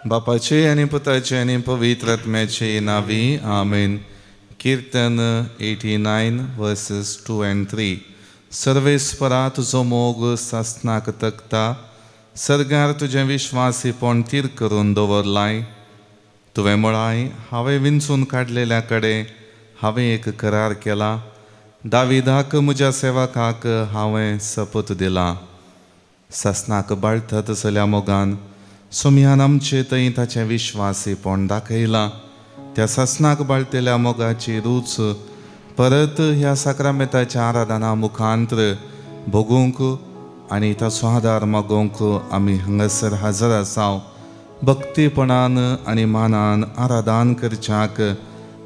बापाचे आनी पुताचे आनी पवित्र आत्म्याचे नांवी आमेन. कीर्तन 89 verses 2 and 3. सर्वेस्परा तुजो मोग सासणाक तगता, सर्गार तुजें विश्वासीपण थीर करून दवरलाय. तुवें म्हळाय, हांवें विंचून काडलेल्या कडेन हांवें एक करार केला, दाविदाक म्हज्या सेवकाक हांवें सपत दिला. सासणाक बाळता तसल्या मोगान सोम्यान आमचे थंय ताचें विश्वासीपण दाखयलां. त्या सासणाक बाळतेल्या मोगाची रूच परत ह्या साक्रामेंताच्या आराधना मुखांत्र भोगूंक आनी ताचो आदार मागोवंक आमी हांगासर हजर आसाव. भक्तीपणान आनी मानान आराधन करच्याक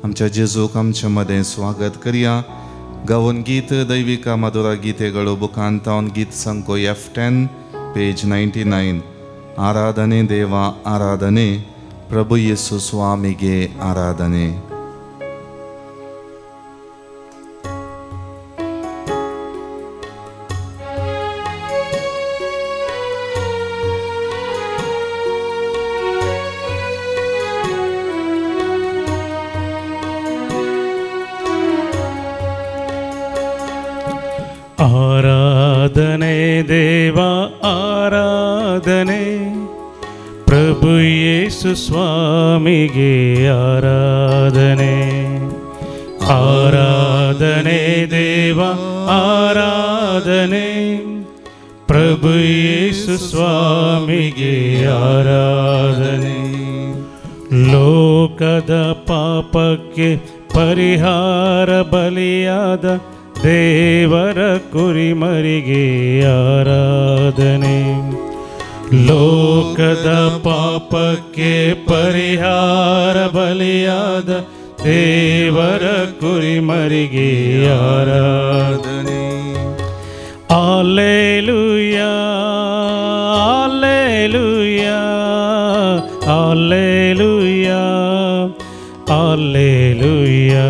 आमच्या जेजूक आमचे मदें स्वागत करया. गावन गीत दैविका मधुरा गीतेगळो बुकांतावन गीत संको F10 page 99. आराधने देवा आराधने, प्रभु येसू स्वामीगे आराधने. आराधने देवा आराधने, प्रभु येसु स्वामिगे आराधने. आराधने देवा आराधने, प्रभु येसु स्वामिगे आराधने. ಲೋಕದ ಪಾಪಕ್ಕೆ ಪರಿಹಾರ ಬಲಿಯಾದ ದೇವರ ಕುರಿಮರಿಗೆ ಆರಾಧನೆ. ಲೋಕದ ಪಾಪಕ್ಕೆ ಪರಿಹಾರ ಬಲಿಯಾದ ದೇವರ ಕುರಿಮರಿಗೆ ಆರಾಧನೆ. Alleluia alleluia alleluia alleluia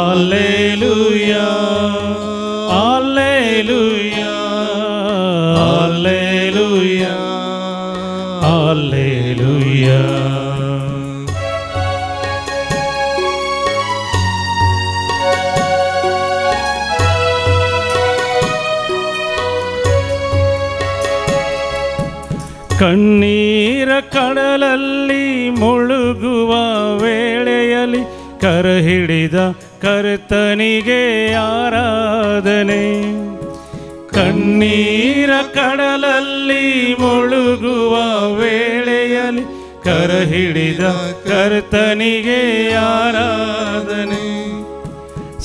alleluia alleluia alleluia alleluia. ಕಣ್ಣೀರ ಕಡಲಲ್ಲಿ ಮುಳುಗುವ ವೇಳೆಯಲ್ಲಿ ಕರ ಹಿಡಿದ ಕರ್ತನಿಗೆ ಆರಾಧನೆ. ಕಣ್ಣೀರ ಕಡಲಲ್ಲಿ ಮುಳುಗುವ ವೇಳೆಯಲ್ಲಿ ಕರ ಹಿಡಿದ ಕರ್ತನಿಗೆ ಆರಾಧನೆ.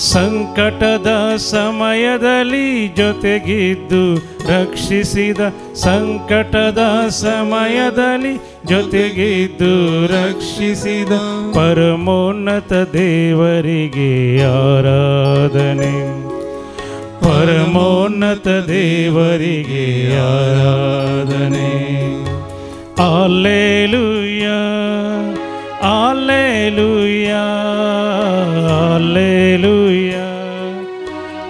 ಸಂಕಟದ ಸಮಯದಲ್ಲಿ ಜೊತೆಗಿದ್ದು ರಕ್ಷಿಸಿದ, ಸಂಕಟದ ಸಮಯದಲ್ಲಿ ಜೊತೆಗಿದ್ದು ರಕ್ಷಿಸಿದ ಪರಮೋನ್ನತ ದೇವರಿಗೆ ಆರಾಧನೆ. ಪರಮೋನ್ನತ ದೇವರಿಗೆ ಆರಾಧನೆ. Alleluia alleluia alleluia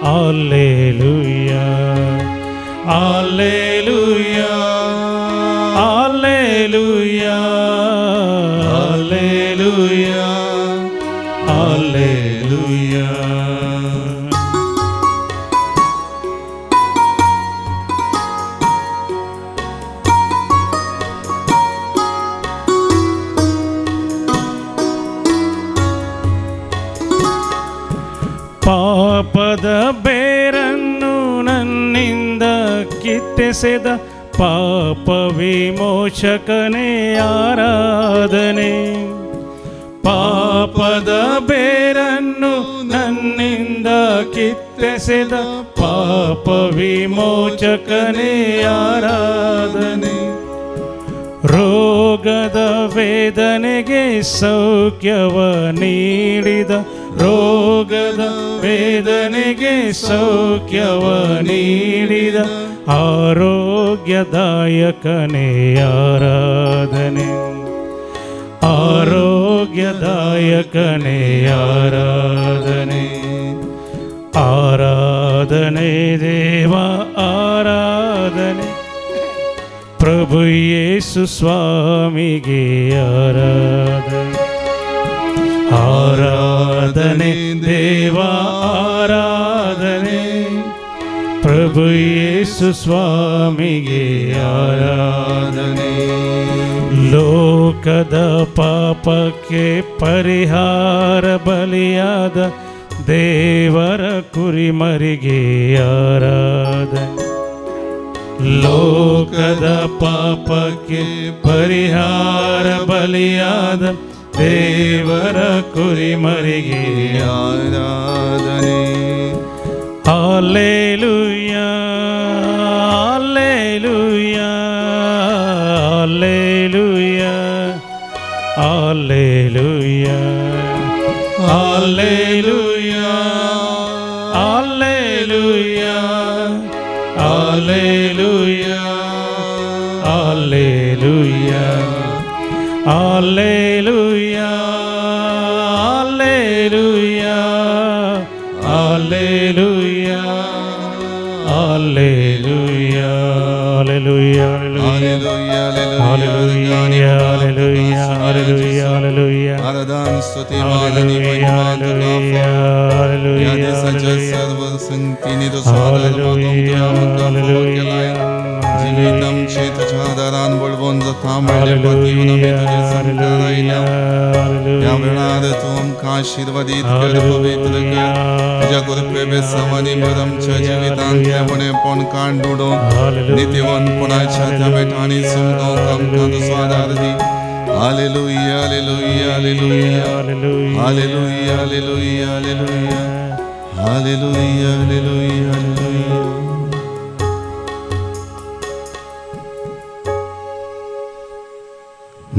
alleluia alleluia alleluia alleluia alleluia. ಪಾಪದ ಬೇರನ್ನು ನನ್ನಿಂದ ಕಿತ್ತೆಸೆದ ಪಾಪ ವಿಮೋಚಕನೇ ಆರಾಧನೆ. ಪಾಪದ ಬೇರನ್ನು ನನ್ನಿಂದ ಕಿತ್ತೆಸೆದ ಪಾಪ ವಿಮೋಚಕನೇ ಆರಾಧನೆ. ರೋಗದ ವೇದನೆಗೆ ಸೌಖ್ಯವ ನೀಡಿದ, ರೋಗದ ವೇದನೆಗೆ ಸೌಖ್ಯವ ನೀಡಿದ ಆರೋಗ್ಯದಾಯಕನೇ ಆರಾಧನೆ. ಆರೋಗ್ಯದಾಯಕನೇ ಆರಾಧನೆ. ಆರಾಧನೆ ದೇವ ಆರಾಧನೆ, ಪ್ರಭು ಯೇಸು ಸ್ವಾಮಿಗೆ ಆರಾಧನೆ. ಆರಾಧನೆ ದೇವಾ ಆರಾಧನೆ, ಪ್ರಭು ಯೇಸು ಸ್ವಾಮಿಗೆ ಆರಾಧನೆ. ಲೋಕದ ಪಾಪಕ್ಕೆ ಪರಿಹಾರ ಬಲಿಯಾದ ದೇವರ ಕುರಿಮರಿಗೆ ಆರಾಧನೆ. ಲೋಕದ ಪಾಪಕ್ಕೆ ಪರಿಹಾರ ಬಲಿಯಾದ ದೇವರ ಕುರಿಮರಿಗೆ ಆರಾಧನೆ. Hallelujah, hallelujah, hallelujah, hallelujah, hallelujah, hallelujah, hallelujah, hallelujah, hallelujah, hallelujah, hallelujah, hallelujah, hallelujah, hallelujah, hallelujah, hallelujah, hallelujah. Aradhana ಸ್ತುತಿ ಮಾನನಿ ಮಹಿಮಾ hallelujah, hallelujah, ಸರ್ವ ಸಂತಿನಿ जीवितम छे तुझ्या आदारान बळवून जाता म्हणले पतीवन आमी तुजे संकार आयल्या. ह्या वेळार तूं आमकां आशिर्वादीत कर, पवित्र कर. तुज्या कृपे बेसांवांनी भर आमच्या जिवितांतलें उणेपण काड उडोवन नितीवंतपणाच्या त्या बेटांनी समजोवंक आमकां तुजो आदार दी. Hallelujah, hallelujah, hallelujah, hallelujah, hallelujah, hallelujah, hallelujah, hallelujah, hallelujah.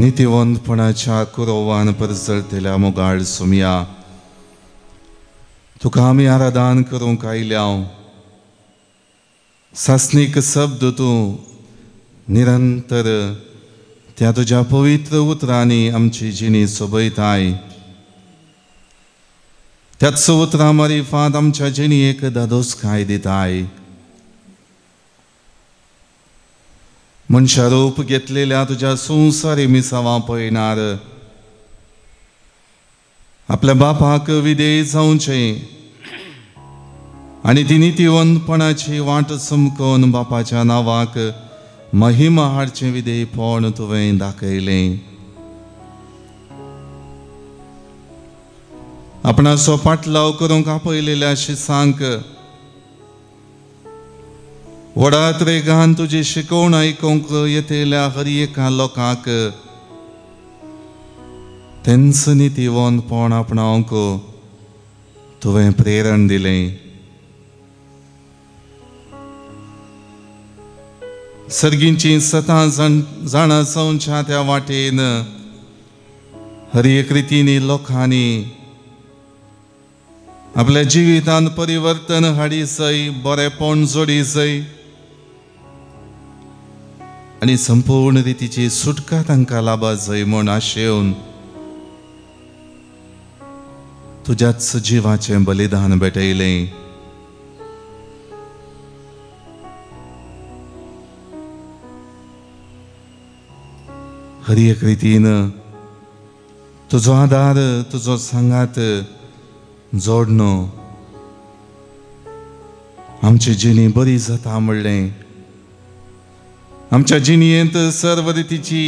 नितीवंतपणाच्या कुरोवान परजळतेल्या मोगाळ सुमया, तुका आमी आराधन करूंक आयल्या. सासणीक शब्द तूं निरंतर त्या तुज्या पवित्र उतरांनी आमची जिणी सोबयताय. त्याच उतरां मारिफात आमच्या जिणेक धादोसकाय दिताय. मनशा रूप घेतलेल्या तुज्या संवसारी मिसावां पळयणार आपल्या बापाक विधेय जावचें आनी ती नितीवंतपणाची वाट चमकोवन बापाच्या नांवाक महिमा हाडचें विधेयपण तुवें दाखयलें. आपणाचो पाटलाव करूंक आपयलेल्या शिसांक व्हडा त्रेगान तुजी शिकवण आयकूंक येतल्या हर एका लोकांक तेंच नितीवंतपण आपणावंक तुवें प्रेरण दिलें. सर्गींची सतां जाणा जावच्या त्या वाटेन हर एक रितीनी लोकांनी आपल्या जिवितांत परिवर्तन हाडी सय, बरेपण जोडी सय आनी संपूर्ण रितीची सुटका तांकां लाबा जाय म्हूण आशेवन तुज्याच जिवाचें बलिदान भेटयलें. हर एक रितीन तुजो आदार, तुजो सांगात जोडणो आमची जिणी बरी जाता म्हणलें. आमच्या जिणेंत सर्व रितीची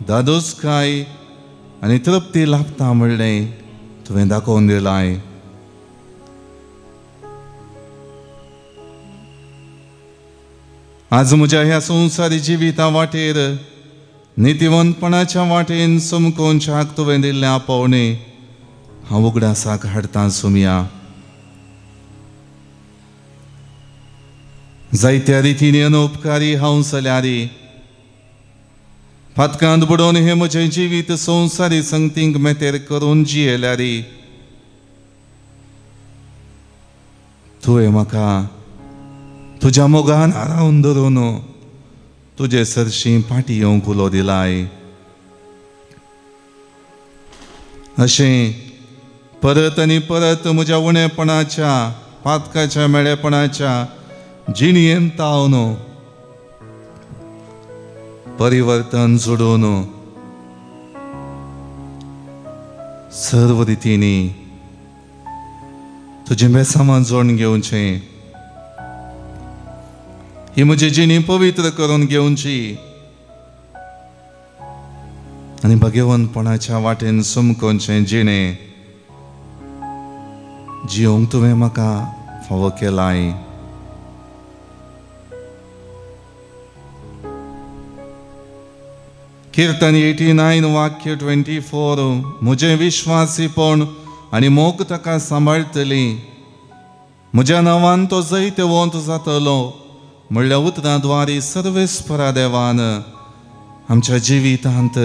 धादोसकाय आनी तृप्ती लाभता म्हणलें तुवें दाखोवन दिलाय. आज म्हज्या ह्या संवसारी जिविता वाटेर नितीवंतपणाच्या वाटेन चमकोवच्याक तुवें दिल्लें आपोवणें हांव उगडासाक हाडटा सुमया. जायत्या रितीनी अनुपकारी हांव जाल्यार फातकांत बुडोवन हें म्हजें जिवीत संवसारी संगतींक मेतेर करून जियेल्यार तुवें म्हाका तुज्या मोगान आरावन धरून तुजे सरशीं फाटीं येवंक उलो दिलाय. अशें परत आनी परत म्हज्या उणेपणाच्या, पातकाच्या मेळेपणाच्या जिणयेन तावन परिवर्तन जोडून सर्व रितींनी तुजें बेसामान जोडून घेवचें, ही म्हजी जिणी पवित्र करून घेवची आनी भगवंतपणाच्या वाटेन समकोनचें जिणें जिवंक तुवें म्हाका फावो केलाय। किर्तन 89 वाक्य 24 म्हजें विश्वासीपण आनी मोग ताका सांबाळटली, म्हज्या नांवान तो जैतवंत जातलो म्हणल्या उतरां द्वारी सर्वेस्परा देवान आमच्या जिवितांत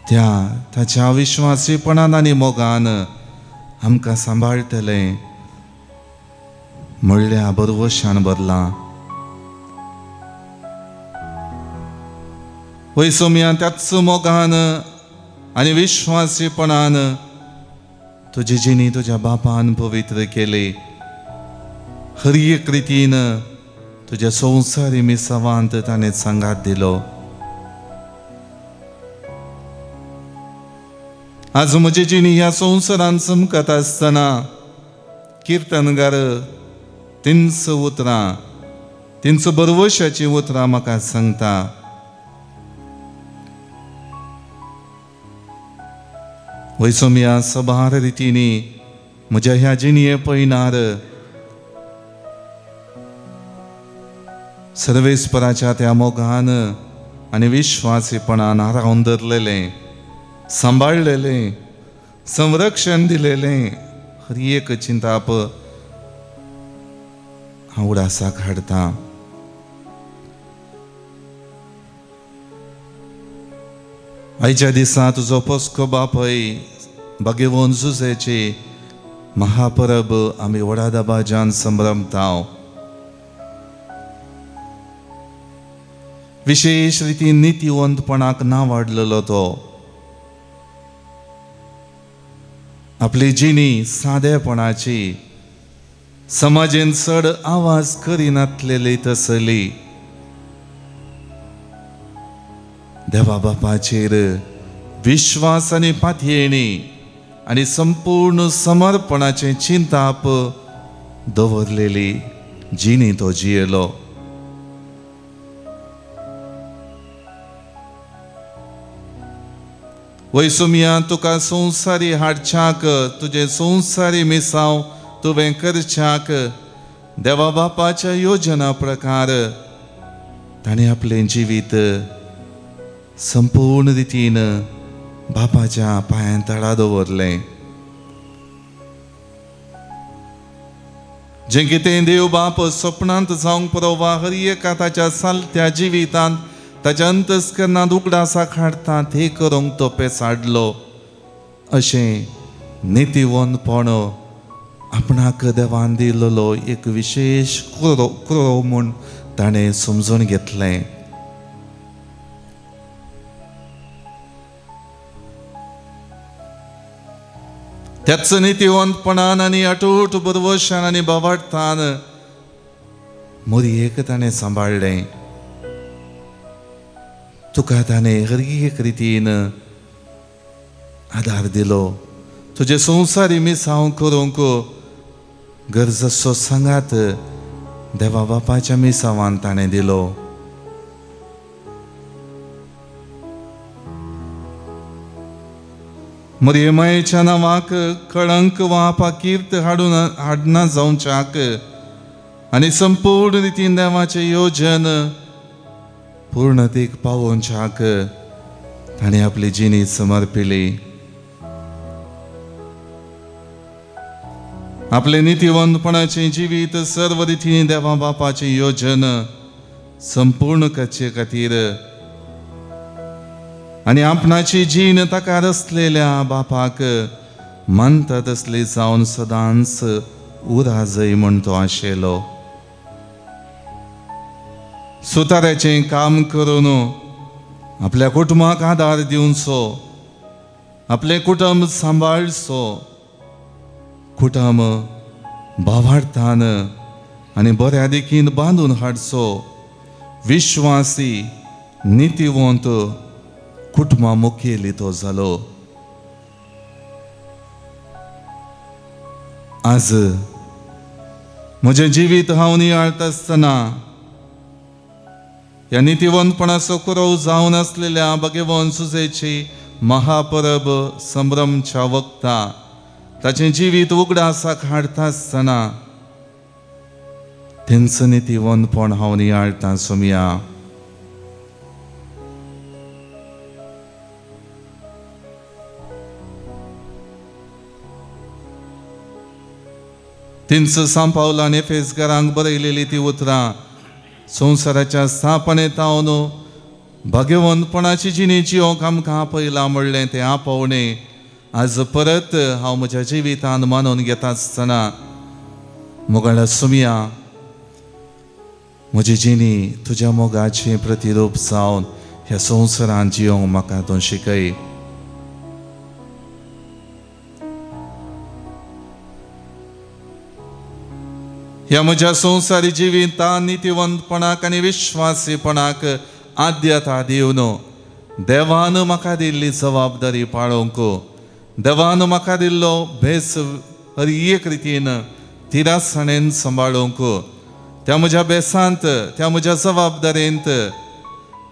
त्या ताच्या विश्वासीपणान आनी मोगान आमकां सांबाळटलें म्हणल्या बरवशान भरलां। वय सोमया त्याच मोगान आनी विश्वासीपणान तुजी जिणी तुज्या बापान पवित्र केली, हर एक रितीन तुज्या संवसारी मिसावांत ताणें सांगात दिलो। आज म्हजी जिणी ह्या संवसारान चमकत आसतना किर्तनगार तींच उतरां, तींच बरवशाचीं उतरां म्हाका सांगता। वय सोमया सबार रितींनी म्हज्या ह्या जिणये पयणार सर्वेस्पराच्या त्या मोगान आनी विश्वासीपणान हारावन धरलेलें, सांबाळलेलें, संरक्षण दिलेलें हर एक चिंताप हांव उडासाक हाडटा। आयच्या दिसा तुजो पोसको बापय भाग्यवंत जुजेची महापरब आमी व्हडा दबाज्यान संभ्रमता। विशेष रितीन नितीवंतपणाक ना वाडलेलो तो आपली जिणी सादेपणाची, समाजेन चड आवाज करिनातलेली तसली देवा बापाचेर विश्वास आनी पातयेणी आनी संपूर्ण समर्पणाचें चिंताप दवरलेली जिणी तो जियेलो। वय सोमया तुका संवसारी हाडच्याक, तुजें संवसारी मिसांव तुवें करच्याक देवा बापाच्या योजना प्रकार ताणें आपलें जिवीत संपूर्ण रितीन बापाच्या पांयां तळा दवरलें। जें कितें देव बाप सपनांत जावंक पुरो वा हर एका ताच्या सालत्या जिवितांत ताच्या अंतस्करणांत उगडासाक हाडटा ते करूंक तो पेसाडलो अशें नितीवंतपण आपणाक देवान दिल्लो एक विशेश क्रो म्हूण ताणें समजून घेतलें। त्याच नितीवंतपणान आनी अटूट बरवशान आनी बावाडतान मोरयेक ताणें सांबाळ्ळें। तुका ताणें हर एक रितीन आदार दिलो, तुजें संवसारी मिसांव करूंक गरज आसचो सांगात देवा बापाच्या मिसांवान ताणें दिलो। मरियमायेच्या नांवाक कळंक वा अपाकीर्त हाडून हाडना जावच्याक आनी संपूर्ण रितीन देवाचें योजन पूर्णतेक पावोवच्याक ताणें आपली जिणी समर्पिली। आपले नितीवंतपणाचें जिवीत सर्व रितीन देवा बापाचें योजन संपूर्ण करचे खातीर आनी आपणाची जीण ताका रसलेल्या बापाक मानता तसली जावन सदांच उराजय म्हूण तो आशेलो। सुताऱ्याचें काम करून आपल्या कुटुंबाक आदार दिवचो, आपलें कुटुंब सांबाळचो, कुटुंब भावार्थान आनी बऱ्या देखीन बांदून हाडचो विश्वासी नितीवंत कुटुंबा मुखेली तो जालो। आज म्हजें जिवीत हांव नियाळता आसतना ह्या नितीवंतपणाचो कुरव जावन आसलेल्या भगवान सुजेची महापरब संभ्रमच्या वखता ताचें जिवीत उगडासाक हाडटा आसतना तेंचो नितीवंतपण हांव नियाळटा सोमया। तिनसो सांपावलान एफेसकारांक बरयलेली ती उतरां संवसाराच्या स्थापनेतावन भाग्यवंतपणाची जिणी जिवंक आमकां आपयलां म्हणलें तें आपोवणें आज परत हांव म्हज्या जिवितान मानून घेता आसतना मोगाळा सुमया म्हजी जिणी तुज्या मोगाचें प्रतिरूप जावन ह्या संवसारान जिवंक म्हाका तूं शिकय। ह्या म्हज्या संवसारी जिवितान नितीवंतपणाक आनी विश्वासीपणाक आद्यता दिवन देवान म्हाका दिल्ली जबाबदारी पाळोवंक, देवान म्हाका दिल्लो भेस हर एक रितीन तिरासणेन सांबाळूंक, त्या म्हज्या भेसांत त्या म्हज्या जबाबदारेंत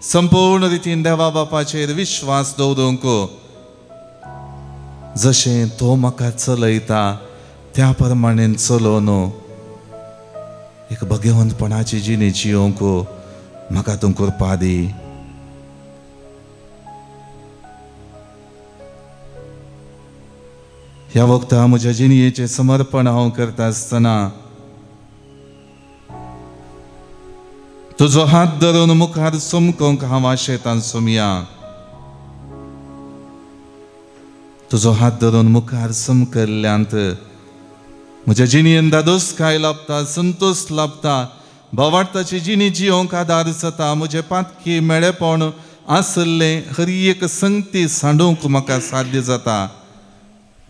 संपूर्ण रितीन देवा बापाचेर विश्वास दवरूंक, जशें तो म्हाका चलयता त्या प्रमाणें चलोवन एक भगवंतपणाची जिणी जिवंक म्हाका तूं कृपा दी। ह्या वखता म्हज्या जिणयेचें समर्पण हांव करता आसतना तुजो हात धरून मुखार चमकोवंक हांव आशेतां सोमया। तुजो हात धरून मुखार चमकल्ल्यांत म्हज्या जिणयेन दादोसकाय लाभता, संतोश लाभता, भावार्थाची जिणी जिवंक आदार जाता। म्हजें पातकी मेळेपण आसलें हर एक संगती सांडूंक म्हाका साध्य जाता।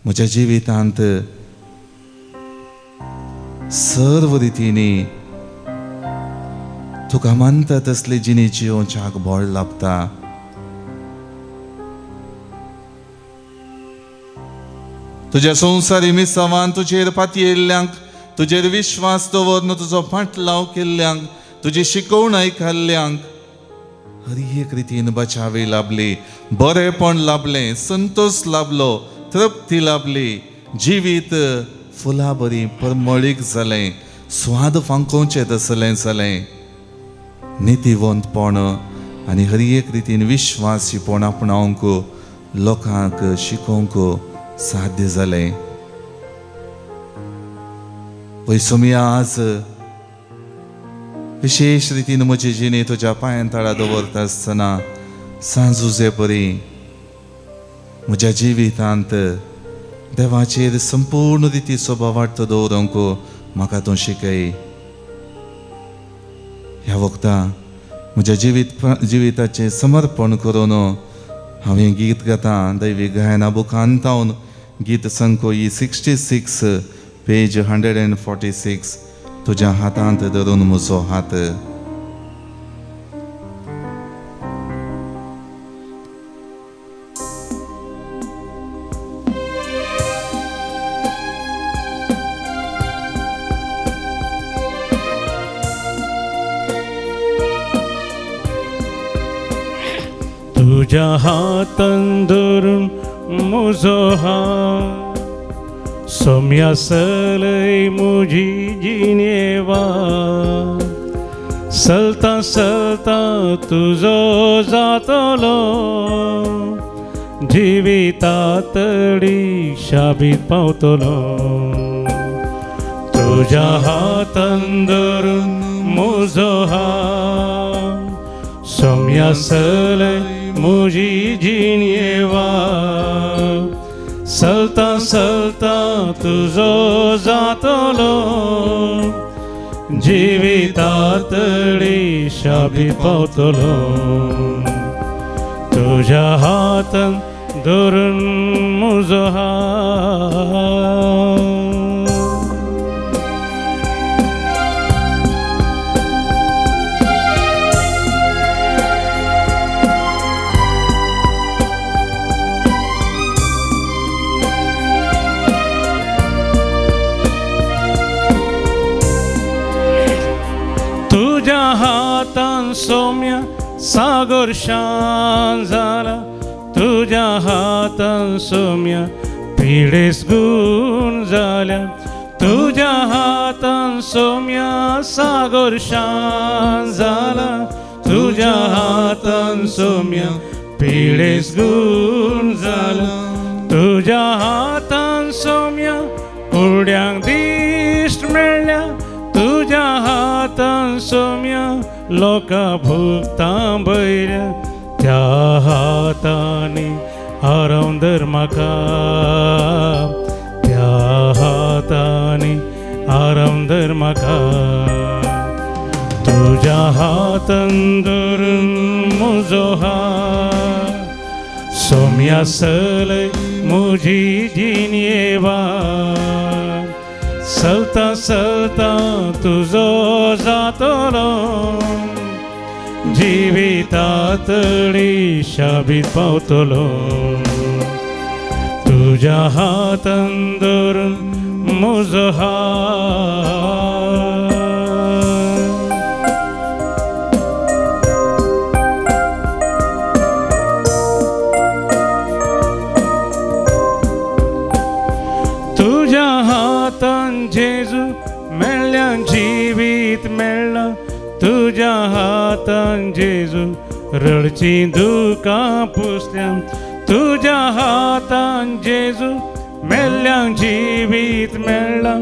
म्हज्या जिवितांत सर्व रितींनी तुका मानता तसली जिणी जिवंच्याक बळ लाभता। तुज्या संवसारी मिसावान तुजेर पातयेल्ल्यांक, तुजेर विश्वास दवरून तुजो फाटलाव केल्ल्यांक, तुजी शिकवण आयकल्ल्यांक हर एक रितीन बचावी लाभली, बरेपण लाभलें, संतोश लाभलो, तृप्ती लाभली, जिवीत फुलां बरी परमळीक जालें, स्वाद फांकोवचें तसलें जालें। नितीवंतपण आनी हर एक रितीन विश्वासीपण आपणावंक लोकांक शिकोवंक साध्य जालें। पळय सोमया आज विशेश रितीन म्हजी जिणी तुज्या पांयां तळा दवरता आसतना सांजुजे परी म्हज्या जिवितांत देवाचेर संपूर्ण रितीचो भावार्थ दवरूंक म्हाका तूं शिकय। ह्या वखता म्हज्या जिविताचें समर्पण करून हांव हें गीत गाता दैवी गायना बुकान तावन गीत संकोई 66 पेज 146 तुज्या हातांत धरून म्हजो हात। तुज्या हातान धरून म्हजो हात सोम्या सलय म्हजी जिणेवा, चलता चलता तुजो जातलो जिविता तडी शाबीत पावतलो। तुज्या हातान धरून म्हजो हात सोम्या सलय म्हजी जिणेवा, चलता चलता तुजो जातलो जिविता तडी शाबीत पावतलो। तुज्या हातान धरून म्हजो हात। सोम्या सागर शान जाला तुझ्या हातान सोम्या पिडेस गुण जाल्या तुझ्या हातान सोम्या सागर शान जाला तुझ्या हातान सोम्या पिडेस गुण जाला तुझ्या हातान सोम्या कुड्यांक दिश्ट मेळ्ळ्या तुझ्या हातान सोम्या लोकां भुगतां भयल्या त्या हातांनी आराम धर म्हाका त्या हातांनी आराम धर म्हाका तुझ्या हातान धरून म्हजो हात सोम्या सलय म्हजी जिणये वाट चलता चलता तुजो जातलो जिवितातडी शाबीत पावतलो तुझ्या हातान धरून म्हजो हात. तुझ्या हातान जेजू मेळ्ळ्या जिवीत मेळ्ळां तुझ्या हातान जेजू रडचीं दुकां पुसल्या तुझ्या हातान जेजू मेळ्ळ्या जिवीत मेळ्ळां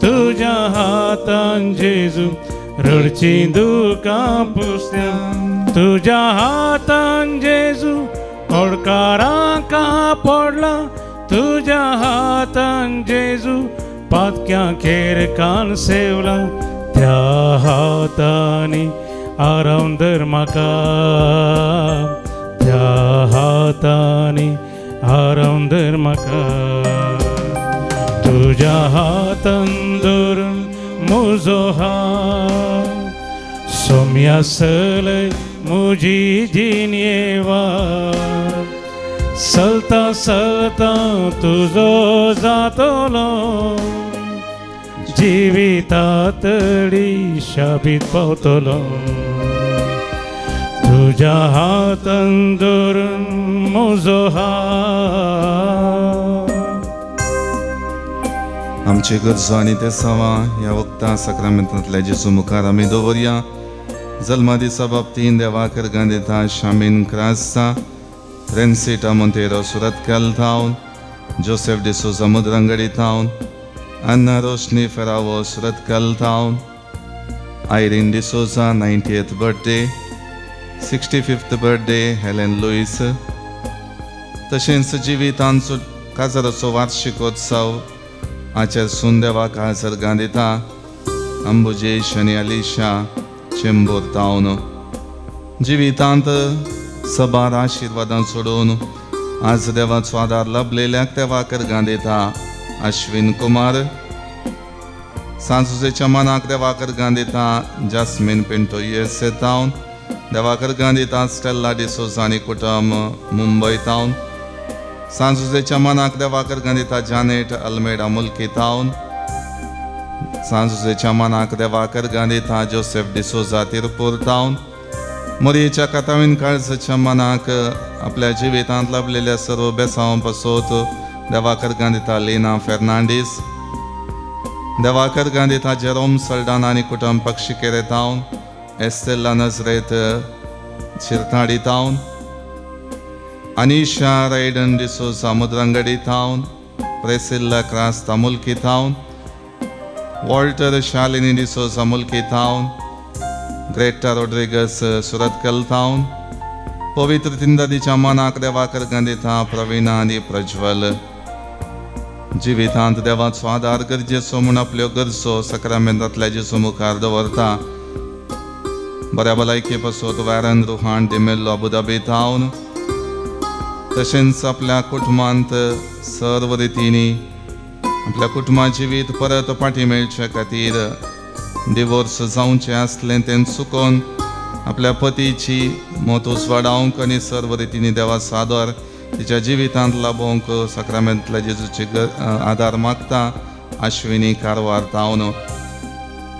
तुझ्या हातान जेजू रडचीं दुकां पुसल्या तुझ्या हातान जेजू ओडकारांक पडला तुझ्या हातान जेजू पातक्यां खेर कान सेवला त्या हातांनी आराम धर म्हाका त्या हातांनी आराम धर म्हाका तुझ्या हातान धरून म्हजो हात सोम्या सलय म्हजी जिणये वाट चलता चलता तुजो जातलो जिवितातडी शाबीत पावतलो तुझ्या हातान धरून म्हजो हात. आमचे गरजो आनी ते सवा ह्या वखदां साक्रामेंतांतल्या जेजू मुखार आमी दवरया. जल्मा दिसा बाबतीन देवाक अर्गां दिता शामीन क्रास्ता रेन्सिटा मोंतेरो सुरतकल थावन जोसेफ डिसोजा मुद्रंगडी थावन Anna Roshni Ferrao Surathkal थावन Irene D'Souza 90th birthday 65th birthday Helen Luis. तशेंच जिवितांचो काजाराचो वार्षिकोत्सव आचार सून देवाक अर्गां दिता अंबुजेश आनी अलिशा चेंबूर थावन. जिवितांत सबार आशिर्वादां सोडून आज देवाचो आदार लाभलेल्याक देवाक अर्गां दिता अश्विन कुमार. सांजुजेच्या मनाक देवाक अर्गां दिता जास्मीन पिंटो USA थावन देवाक अर्गां दिता स्टेल्ला डिसोजा आनी कुटुंब मुंबय थावन. सांजुजेच्या मनाक देवाक अर्गां दिता जानेट अल्मेडा मुल्की थावन. सांजुजेच्या मनाक देवाक अर्गां दिता जोसेफ डिसोजा तिरपूर थावन. मोरयेच्या कातावीन काळजाच्या मनाक आपल्या जिवितांत लाभलेल्या सर्व बेसांव पासत देवाक अर्गां दिता लिना फेर्नांडीस. देवाक अर्गां दिता जेरोम सल्डाना आनी कुटुंब पक्षिकेरे थावन एस्तेल्ला नजरेत शिरताडी थावन अनिशा रायडन डिसोजा मुद्रंगडी थावन प्रेसिल्ला क्रास्ता मुल्की थावन वॉल्टर शालिनी डिसोजा मुल्की थावन ग्रेटा रोड्रिगस सुरतकल थावन. पवित्र तिंदादीच्या मनाक देवाक अर्गां दिता प्रवीणा आनी प्रज्वल. जिवितांत देवाचो आदार गरजेचो म्हूण आपल्यो गरजो साक्रामेंतांतल्या जेजू मुखार दवरता. बऱ्या भलायके पासत वॅरन रुहान डिमेल्लो अबुधाबी थावन तशेंच आपल्या कुटुंबांत सर्व रितींनी आपल्या कुटुंबा जिवीत परत फाटीं मेळचे खातीर डिवोर्स जावचें आसलें तें चुकोवन आपल्या पतीची मत उजवाडावंक आनी सर्व रितींनी देवाचो आदार तिच्या जिवितांत लाभोवंक साक्रामेंतल्या जेजूचे आदार मागता अश्विनी कारवार थावन.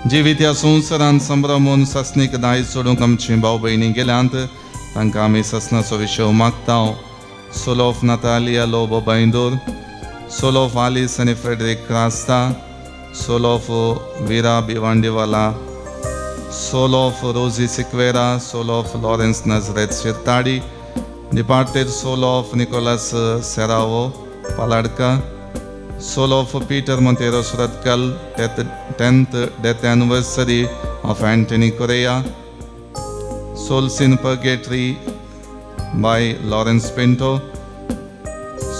जिवीत ह्या संवसारांत संभ्रमून सासणीक दायज सोडूंक आमची भाव भयणी गेल्यांत तांकां आमी सासणाचो विशय मागता. Soul of Natalia Lobo Baindur, soul of Alice आनी Frederick Crasta, soul of Veera Bhiwandiwala, soul of Rosy Sequeira, soul of Lawrence Nazareth Shirtadi, departed soul of Nicholas Serrao Paladka, soul of Peter Monteiro Surathkal, 10th death anniversary of Anthony Correa, souls in purgatory by Lawrence Pinto,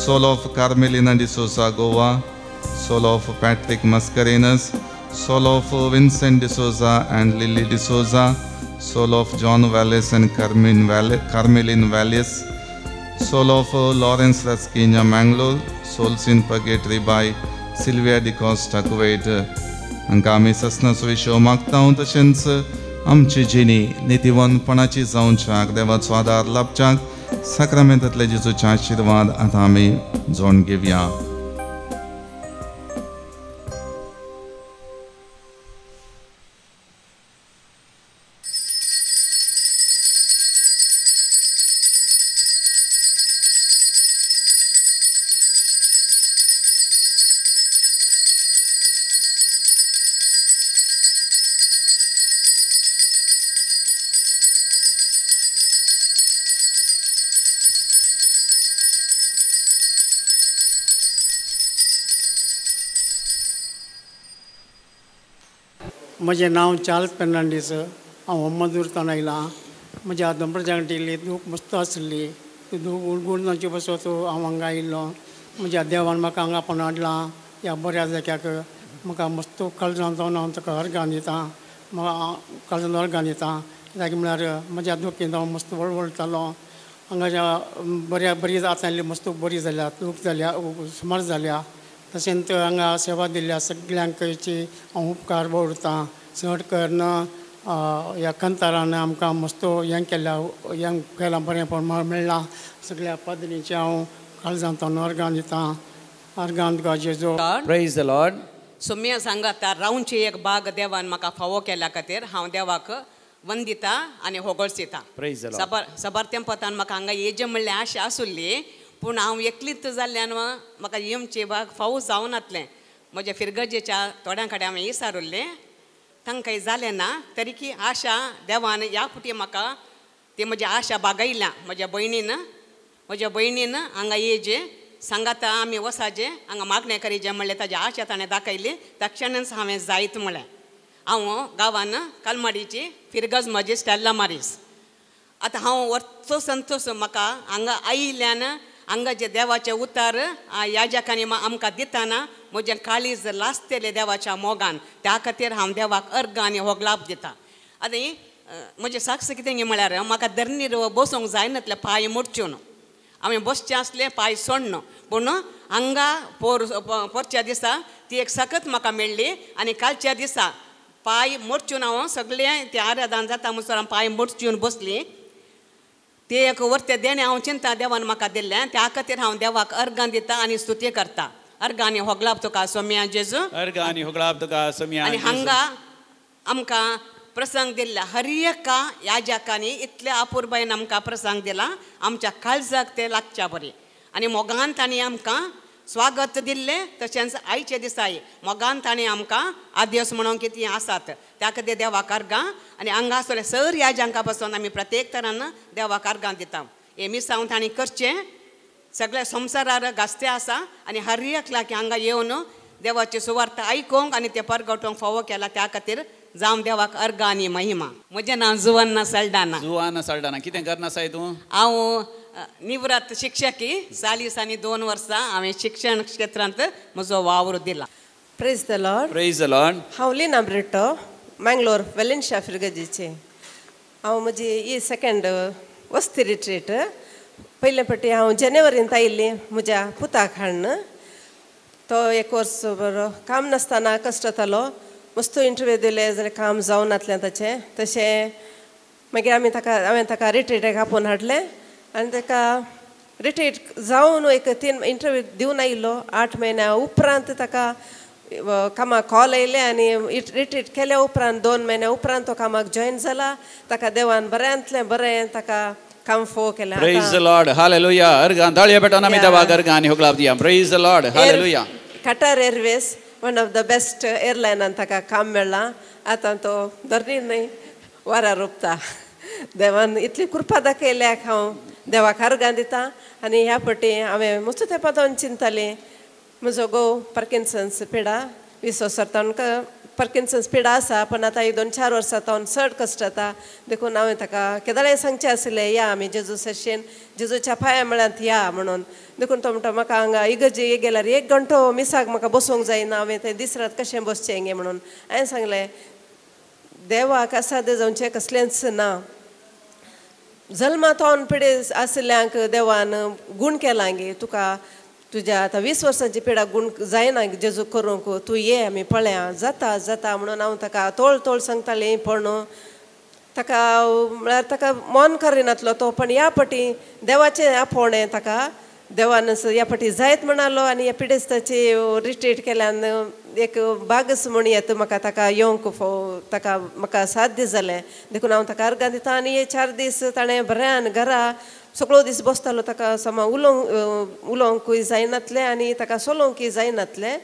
soul of Carmelina D'Souza Goa, soul of Patrick Mascarenhas, soul of Vincent D'Souza and Lily D'Souza, soul of John Wallace and Carmeline Wallace, soul of Lawrence Rasquinha Mangalore, souls in purgatory by Sylvia D'Costa Kuwait. हांकां आमी सासणाचो विशय मागता. तशेंच आमची जिणी नितीवंतपणाची जावच्याक देवाचो आदार लाभच्याक साक्रामेंतांतले जेजूचे आशिर्वाद आतां आमी जोड घेवया. म्हजें नांव चार्ल्स फेर्नांडीस. हांव अहमदूरतान आयलां. म्हज्या दोंबरच्या इल्ली दूख मस्त आसली. ती दूख उलगून जावचे पासत हांव हांगा आयिल्लो. म्हज्या देवान म्हाका हांगा आपोवन हाडलां ह्या बऱ्या जाग्याक. म्हाका मस्त काळजान जावन हांव ताका अर्गां दितां. म्हाका काळजान अर्गां दितां. कित्याक म्हळ्यार म्हज्या दुखीन हांव मस्त वळवळटालो. हांगाच्या बऱ्या बरी आतां इल्ली मस्त बरी जाल्या, दूख जाल्या सुमार जाल्या. तशेंच हांगा सेवा दिल्ल्या सगळ्यांकची हांव उपकार दवरतां. चड करून ह्या कांतारान आमकां मस्त हें केल्या, हें केलां, बरेंपण मेळ्ळां. सगळ्या पाद्रींचें हांव काळजांत अर्गां दितां. अर्गां तुका जेजू. Praise the Lord. सोम्या सांगाता रावची एक बाग देवान म्हाका फावो केल्या खातीर हांव देवाक वंदिता आनी होगळसिता. सबार सबार तेंपतान म्हाका हांगा येजे म्हणल्यार आशा आसुल्ली, पूण हांव एकलीच जाल्ल्यान म्हाका येमची बाग फावो जावनातलें. म्हज्या फिरगजेच्या थोड्यां कडेन हांवें विचारुल्लें, तांकां जालें ना. तरी की आशा देवान ह्या फुटी म्हाका ती म्हजी आशा बागयल्या. म्हज्या भयणीन हांगा येजे सांगाता आमी वसाजे हांगा मागणें करीजे म्हणलें ताजी आशा ताणें दाखयली. तक्षणच हांवें जायत म्हणलें. हांव गांवान कलमाडीची फिरगज म्हजी स्टेल्ला मारीस. आतां हांव वर्तो संतोष म्हाका हांगा आयिल्ल्यान हांगा जे देवाचे उतार याजकांनी आमकां दिताना म्हजें काळीज लासतलें देवाच्या मोगान. त्या खातीर हांव देवाक अर्गां आनी होगलाप दिता. आनी म्हजें साक्ष कितें म्हळ्यार म्हाका धरणीर बसूंक जायनातलें पांय मोडच्यो न्हू. हांवें बसचें आसलें पांय सोडना, पूण हांगा पोरच्या दिसा ती एक सकत म्हाका मेळ्ळी. आनी कालच्या दिसा पांय मोडच्यो हांव सगळें तें आराधन जाता म्हणसर हांव पांय मोडच्यून बसली. ते एक वर्ते देणें हांव चिंता देवान म्हाका दिल्लें. त्या खातीर हांव देवाक अर्गां दिता आनी स्तुती करता. अर्गां आनी होगलाप तुका सोम्या जेजू. अर्गां आनी होगलाप तुका सोम्या. आनी हांगा आमकां प्रसंग दिल्ला हर एका याजकांनी इतल्या अपुरबायेन आमकां प्रसंग दिला. आमच्या काळजाक ते लागच्या बरी आनी मोगान तांणी आमकां स्वागत दिल्लें. तशेंच आयचे दिसाय मोगान तांणी आमकां आदेस म्हणून कितें आसात त्या खातीर देवाक अर्गां. आनी हांगा आसले सर याजांकां पासून आमी प्रत्येक तरान देवाक अर्गां दिता. हें मिसांव तांणी करचें सगळ्या संवसारार गाजते आसा. आनी हर एकल्याक हांगा येवन देवाची सुवार्थ आयकूंक आनी ते परगटोवंक फावो केला. त्या खातीर जावं देवाक अर्गां आनी महिमा. म्हजें नांव जुवाना सल्डाना. जुवाना सल्डाना, कितें करना आसाय तूं? हांव निवृत्त शिक्षकी. 42 वर्सां हांवें शिक्षण क्षेत्रांत म्हजो वावर दिला. Praise the Lord. Praise the Lord. हांव लीना ब्रिटो, मँगलोर वेलेन्शिया फिरगजीचे. हांव म्हजी ही सेकेंड वस्ती रिट्रीट. पयले फावटी हांव जानेवारींत आयिल्ली म्हज्या पुताक हाडून. तो एक वर्स बरो काम नासतना कश्ट जातालो. मस्त इंटरव्यू दिले जाल्यार काम जावनातलें ताचें. तशें मागीर आमी ताका हांवें ताका रिट्रीटाक आपोवन हाडलें आनी ताका रिट्रीट जावन एक 3 इंटरव्यू दिवन आयिल्लो. 8 म्हयन्या उपरांत ताका कामाक कॉल येयलें आनी रिट्रीट केल्या उपरांत 2 म्हयन्या उपरांत तो कामाक जॉयन जाला. ताका देवान बऱ्यांतलें बरें ताका काम फो केलें. Praise the Lord, hallelujah. अर्गां ताळयो पेटोवन आमी देवाक अर्गां आनी होगळाप दिया. Praise the Lord, hallelujah. Qatar Airways one of the best एअरलायनान ताका काम मेळ्ळां. आतां तो दर्नी न्हय वारा रोपता. देवान इतली कृपा दाखयल्याक हांव देवाक अर्गां दिता. आनी ह्या पटी हांवें मस्त तेंपा चिंतालें म्हजो घोव पार्किन्सन्स पिडा 20 वर्सां तावन पार्किन्सन्स पिडा आसा, पण आतां एक 2-4 वर्सां तावन चड कश्ट जाता. देखून हांवें ताका केदळाय सांगचें आसलें या आमी जेजू सशेन जेजूच्या पांया मेळ्यांत या म्हणून. देखून तो म्हणटा म्हाका हांगा इगर्जे गेल्यार 1 घंटो मिसाक म्हाका बसूंक जायना, हांवें थंय दीस रात कशें बसचें गे म्हणून. हांवें सांगलें देवाक असाध्य जावचें कसलेंच ना. जल्मा तावन पिडे आशिल्ल्यांक देवान गूण केला गे, तुका तुज्या आतां 20 वर्सांची पिडा गूण जायना जेजू करूंक, तूं ये आमी पळया जाता जाता म्हणून हांव ताका तोळ तोळ सांगतालें. पण ताका म्हळ्यार ताका मन करिनातलो तो, पण ह्या पटी देवाचें आपोवणें ताका देवान ह्या पटी जायत म्हणालो. आनी ह्या पिडेस्ताची रिट्रीट केल्यान एक बागस म्हण येता म्हाका ताका येवंक ताका म्हाका साध्य जालें. देखून हांव ताका अर्गां दिता. आनी हे 4 दीस ताणें बऱ्यान घरा सगळो दीस बसतालो, ताका समा उलोवंकूय जायनातलें आनी ताका चलोवंकूय जायनातलें.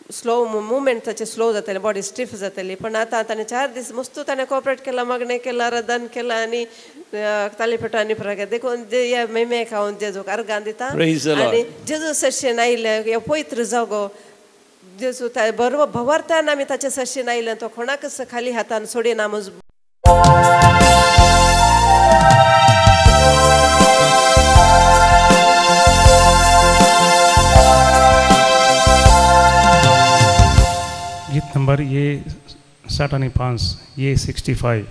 स्लो मुवमेंट ताचें स्लो जातालें, बॉडी स्टिफ जाताली. पण आतां ताणें 4 दीस मस्त ताणें कॉपरेट केलां, मागणें केलां, रदान केलां आनी तालीपेटो आनी प्रकार. देखून ह्या मेमेक हांव जेजूक अर्गां दिता. आनी जेजू सरशेन आयिल्लें ह्यो पवित्र जागो जेजू बरो भवार्थान आमी ताचे सरशेन आयिल्लें, तो कोणाकच खाली हातान सोडिना. म्हजो गीत नंबर ये 65, ये 65.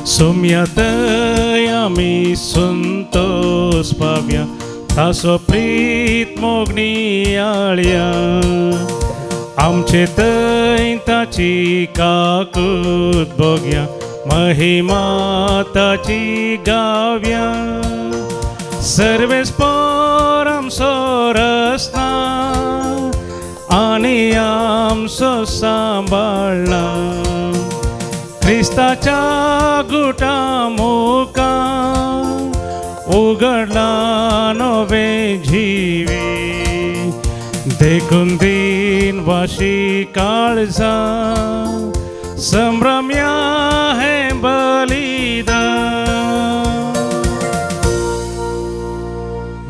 सुम्यतय आमी संतोष पाव्या तासो प्रीत मोगणी आळ्या, आमचे थंय ताची काकूत बघ्या महिमा ताची गाव्या. सर्वेस पोर आमचो रसना आनी आमचो सांबाळना, क्रिस्ताच्या गुटा मुखार उगडला नवें जिवी. देखून दीन वाशी काळजा संभ्रम्या हें बलिदान.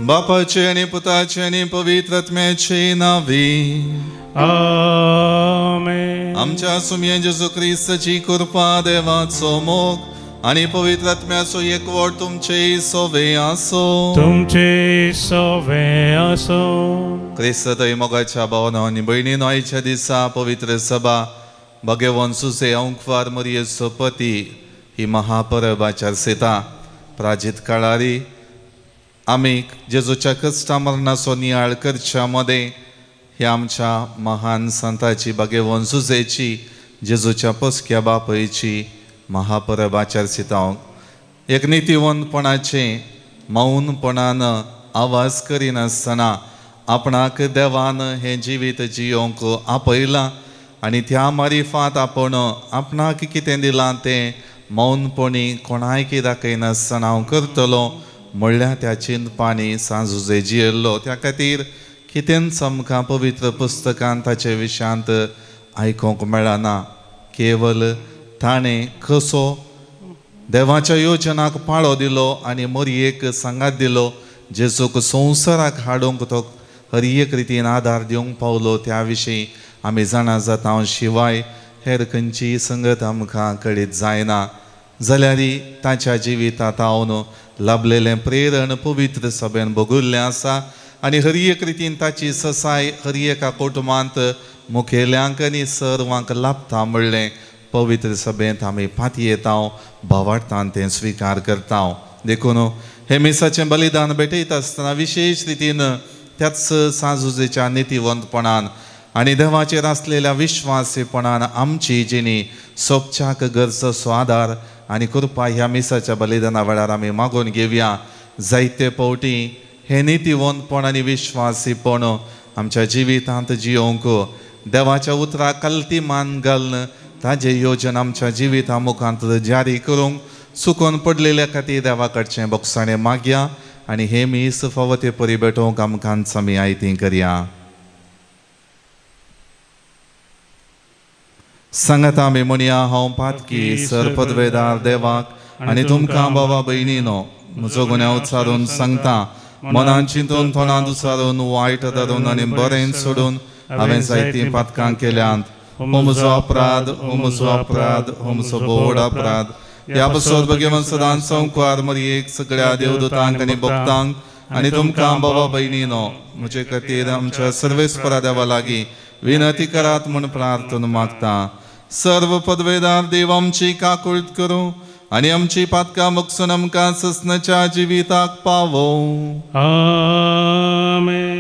बापाचे आनी पुताचे आनी पवित्र आत्म्याचे नांवी आमेन. आमच्या सुमये जेजू क्रिस्ताची कृपा, देवाचो मोग आनी पवित्र आत्म्याचो एकवट तुमचे सोवे आसो. तुमचे सोवे आसो. क्रिस्त थंय मोगाच्या भावना आनी भयणीनो, आयच्या दिसा पवित्र सभा भगवान सुसे अंकवार मरियेचो पती ही महापरब आचरसेता. प्राजीत काळारी आमी जेजूच्या कश्टा मरणाचो नियाळ करच्या मदें ह्या आमच्या महान संताची भाग्यवंत सुजेची जेजूच्या पसक्या बापयची महापरब आचरसिता. एक नितीवंतपणाचें मौनपणान आवाज करिनासतना आपणाक देवान हें जिवीत जियोंक आपयलां आनी त्या मारिफात आपण आपणाक कितें दिलां तें मौनपणी कोणायकी दाखयनासतना हांव करतलो म्हणल्यार त्या चिंतपांनी सांजुजे जियेल्लो. त्या खातीर कितेंच आमकां पवित्र पुस्तकान ताचे विशयांत आयकूंक मेळना. केवल ताणें कसो देवाच्या योजनाक पाळो दिलो आनी मरयेक सांगात दिलो, जेजूक संवसाराक हाडूंक तो हर एक रितीन आदार दिवंक पावलो त्या विशीं आमी जाणा जाता. शिवाय हेर खंयचीय संगत आमकां कळीत जायना. जाल्यार ताच्या जिवितांत हांव लाभलेलें प्रेरण पवित्र सभेन भोगुल्लें आसा आनी हर एक रितीन ताची ससाय हर एका कुटुंबांत मुखेल्यांक आनी सर्वांक लाभता म्हणलें पवित्र सभेंत आमी पातयेता, भावार्थान तें स्विकार करता. देखून हें मिसाचें बलिदान भेटयता आसतना विशेश रितीन त्याच सांजुजेच्या नितीवंतपणान आनी देवाचेर आसलेल्या विश्वासीपणान आमची जिणी सोपच्याक गरजचो आदार आनी कृपा ह्या मिसाच्या बलिदाना वेळार आमी मागून घेवया. जायते फावटी हें नितीवंतपण आनी विश्वासीपण आमच्या जिवितांत जियोवंक देवाच्या उतराक कलती मान घालून ताजें योजन आमच्या जिविता मुखांत जारी करूंक चुकोन पडलेल्या खातीर देवा कडचें बोगसाणें मागया आनी हे मीस फावो ते परी भेटोवंक आमकां आमी आयती करया. सांगात आमी म्हणया, हांव पातकी सर पदवेदार देवाक आनी तुमकां बाबा भयणीनो म्हजो गुन्यांव उच्चारून सांगता. मनान चिंतून तोंडान उच्चारून वायट धरून आनी बरें सोडून हांवें जायतीं पातकां केल्यांत. हो म्हजो अपराध, हो म्हजो अपराध, हो म्हजो व्हड अपराध. ह्या पासत भगवान सदांच संवकार मरयेक सगळ्या देवदूतांक आनी भक्तांक आनी तुमकां बाबा भयणीनो म्हजे खातीर आमच्या सर्वेस्परा देवा लागीं विनंती करात म्हूण प्रार्थना मागता. सर्व पदवेदार देव आमची काकूळट करूं आनी आमची पातकां मोगसून आमकां ससनाच्या जिविताक पावोवं. आमेन.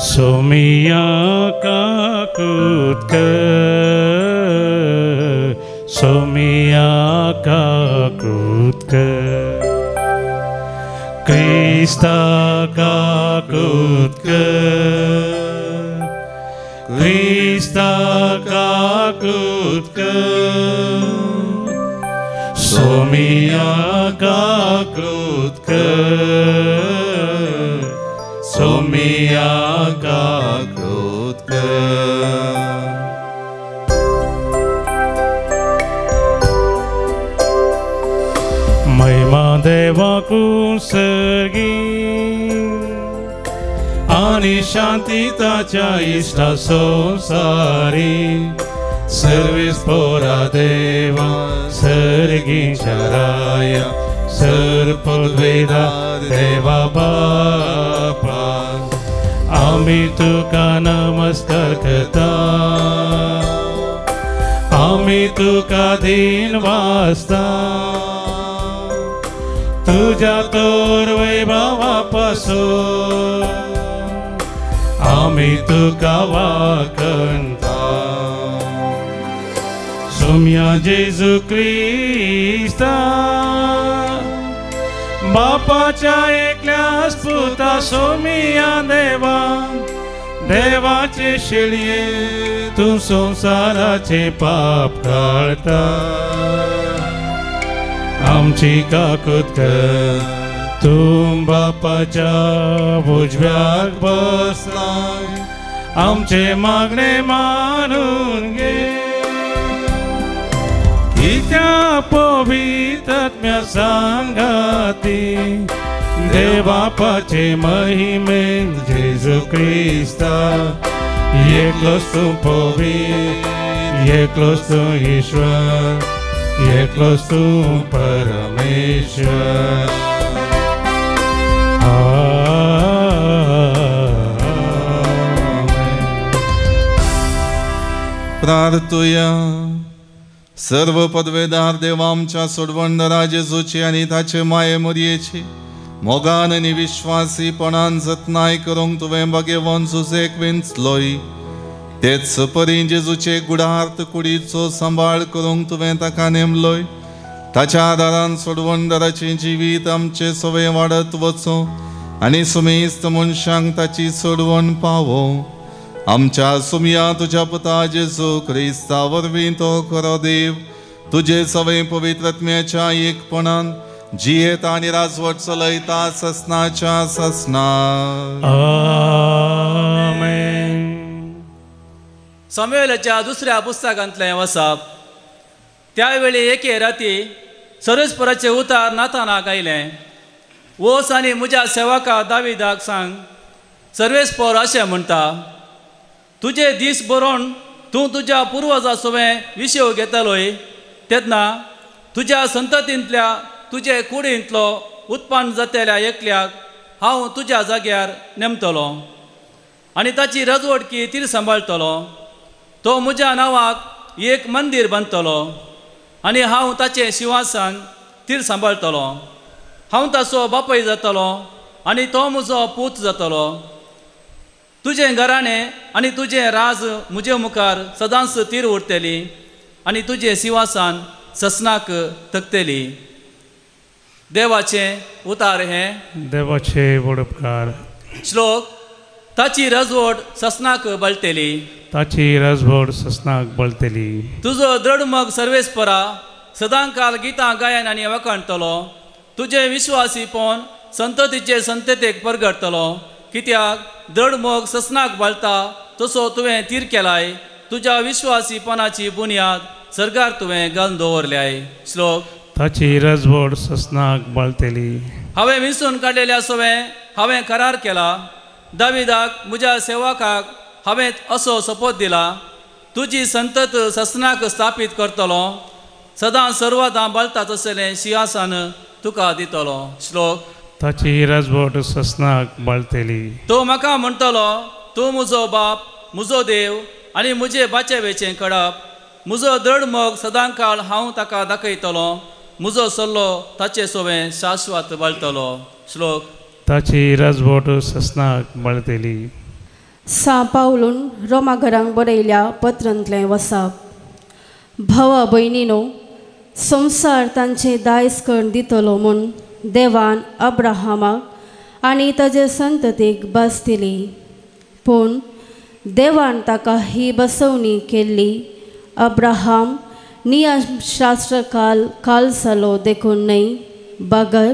सोमिया काकूत कर, सोमिया काकूत कर, क्रिस्ता काकूत कर, क्रिस्ता काकूत कर, सोमिया काकूत कर, सोमिया काकूत कर. महिमा देवाकू सर्गी आनी शांती ताच्या इश्टा संवसारी. सर्वीस पोरा देवा सर्गीच्या राया सर पदवेदा देवा बापा आमी तुका नमस्कार करता, आमी तुका दीन वाचता. तुझ्या तोर वैभवा पासून आमी तुका वाकणता. सोम्या जेजू क्रिस्ता बापाच्या एकल्याच पुता सोमिया देवा देवाचे शिळये तूं संवसाराचे पाप काडता. आमची काकूत कर, तूं बापाच्या उजव्याक बसलाय, आमचे मागणे मानून घे. कित्या पवित्र सांगाती देवबापाचे महिमेन जेजू क्रिस्ता एकलोच तूं पवित्र, एकलोच तूं ईश्वर, एकलोच तूं परमेश्वर. प्रार्थुया. सर्व पदवेदार देवा आमच्या सोडवणदारा जेजूची आनी ताचे माये मोरयेची मोगान आनी विश्वासीपणान जतनाय करूंक तुवें भाग्यवान जुजेक विंचलोय. तेच परी जेजूचे गुडार्थ कुडीचो सांबाळ करूंक तुवें ताका नेमलोय. ताच्या आदारान सोडवणदाराचें जिवीत आमचें सवय वाडत वचूं आनी सुमेस्त मनशांक ताची सोडवण पावोवं. आमच्या सुमया तुज्या पुता जेजू क्रिस्ता वरवीं तो खरो देव तुजे सवय पवित्र आत्म्याच्या एकपणान जियेता आनी राजवट चलयता ससनाच्या ससना. आमेन. सामुएलाच्या दुसऱ्या पुस्तकांतलें वसाप. त्यावेळी एके राती सरस्पराचे उतार नातानाक आयलें, वोस आनी म्हज्या सेवका दाविदाक सांग, सर्वेस्पर अशें म्हणटा, तुजे दीस बरोवन तूं तुज्या पुर्वजा सवें विशेव घेतलोय तेन्ना तुज्या संततींतल्या तुजे कुडींतलो उत्पन्न जातेल्या एकल्याक हांव तुज्या जाग्यार नेमतलो आनी ताची रजवटकी ती सांबाळटलो. तो म्हज्या नांवाक एक मंदीर बांदतलो आनी हांव ताचें शिंवासन तीर सांबाळटलो. हांव ताचो बापूय जातलो आनी तो म्हजो पूत जातलो. तुजें घराणें आनी तुजें राज म्हजे मुखार सदांच तीर उरतली आनी तुजें सिंवासान ससनाक तकतली. देवाचें उतार हें देवाचे व्हड उपकार. श्लोक ताची रजवट ससनाक बळटेली. ताची रजवट ससनाक बळटेली. तुजो दृढमग सर्वेस्परा सदांकाल गितां गायन आनी वखाणटलो. तुजें विश्वासीपण संततीचे संततेक परगटतलो. कित्याक दृढमोग ससनाक बळटा तसो तुवें तीर केलाय. तुज्या विश्वासीपणाची बुन्याद सरकार तुवें घालून दवरल्याय. श्लोक ताची रजवट ससनाक बळटेली. हांवें विंचून काडलेल्या सवें हांवें करार केला. दाविदाक म्हज्या सेवकाक हांवें असो सोपोत दिला, तुजी संतत ससनाक स्थापीत करतलो, सदां सर्वदां बळटा तसलें सिंहासन तुका दितलो. श्लोक ताची रजवट ससनाक बळटेली. तो म्हाका म्हणटलो, तूं म्हजो बाप, म्हजो देव आनी म्हजे बाचेवेचें कडप. म्हजो दृढ मोग सदांकाळ हांव ताका दाखयतलो. म्हजो सल्लो ताचे सोवें शाश्वत बळटलो. श्लोक ताची रजवट ससनाक बळटेली. सां पावलून रोमा घरांक बरयल्या पत्रांतलें वसाप. भावा भयणीनो, संवसार तांचें दायज करून दितलो म्हूण देवान अब्राहमाक आनी ताजे संततीक बस दिली. पूण देवान ताका ही बसवणी केल्ली अब्राहम नियमशास्त्र काल काल जालो देखून न्हय, बगर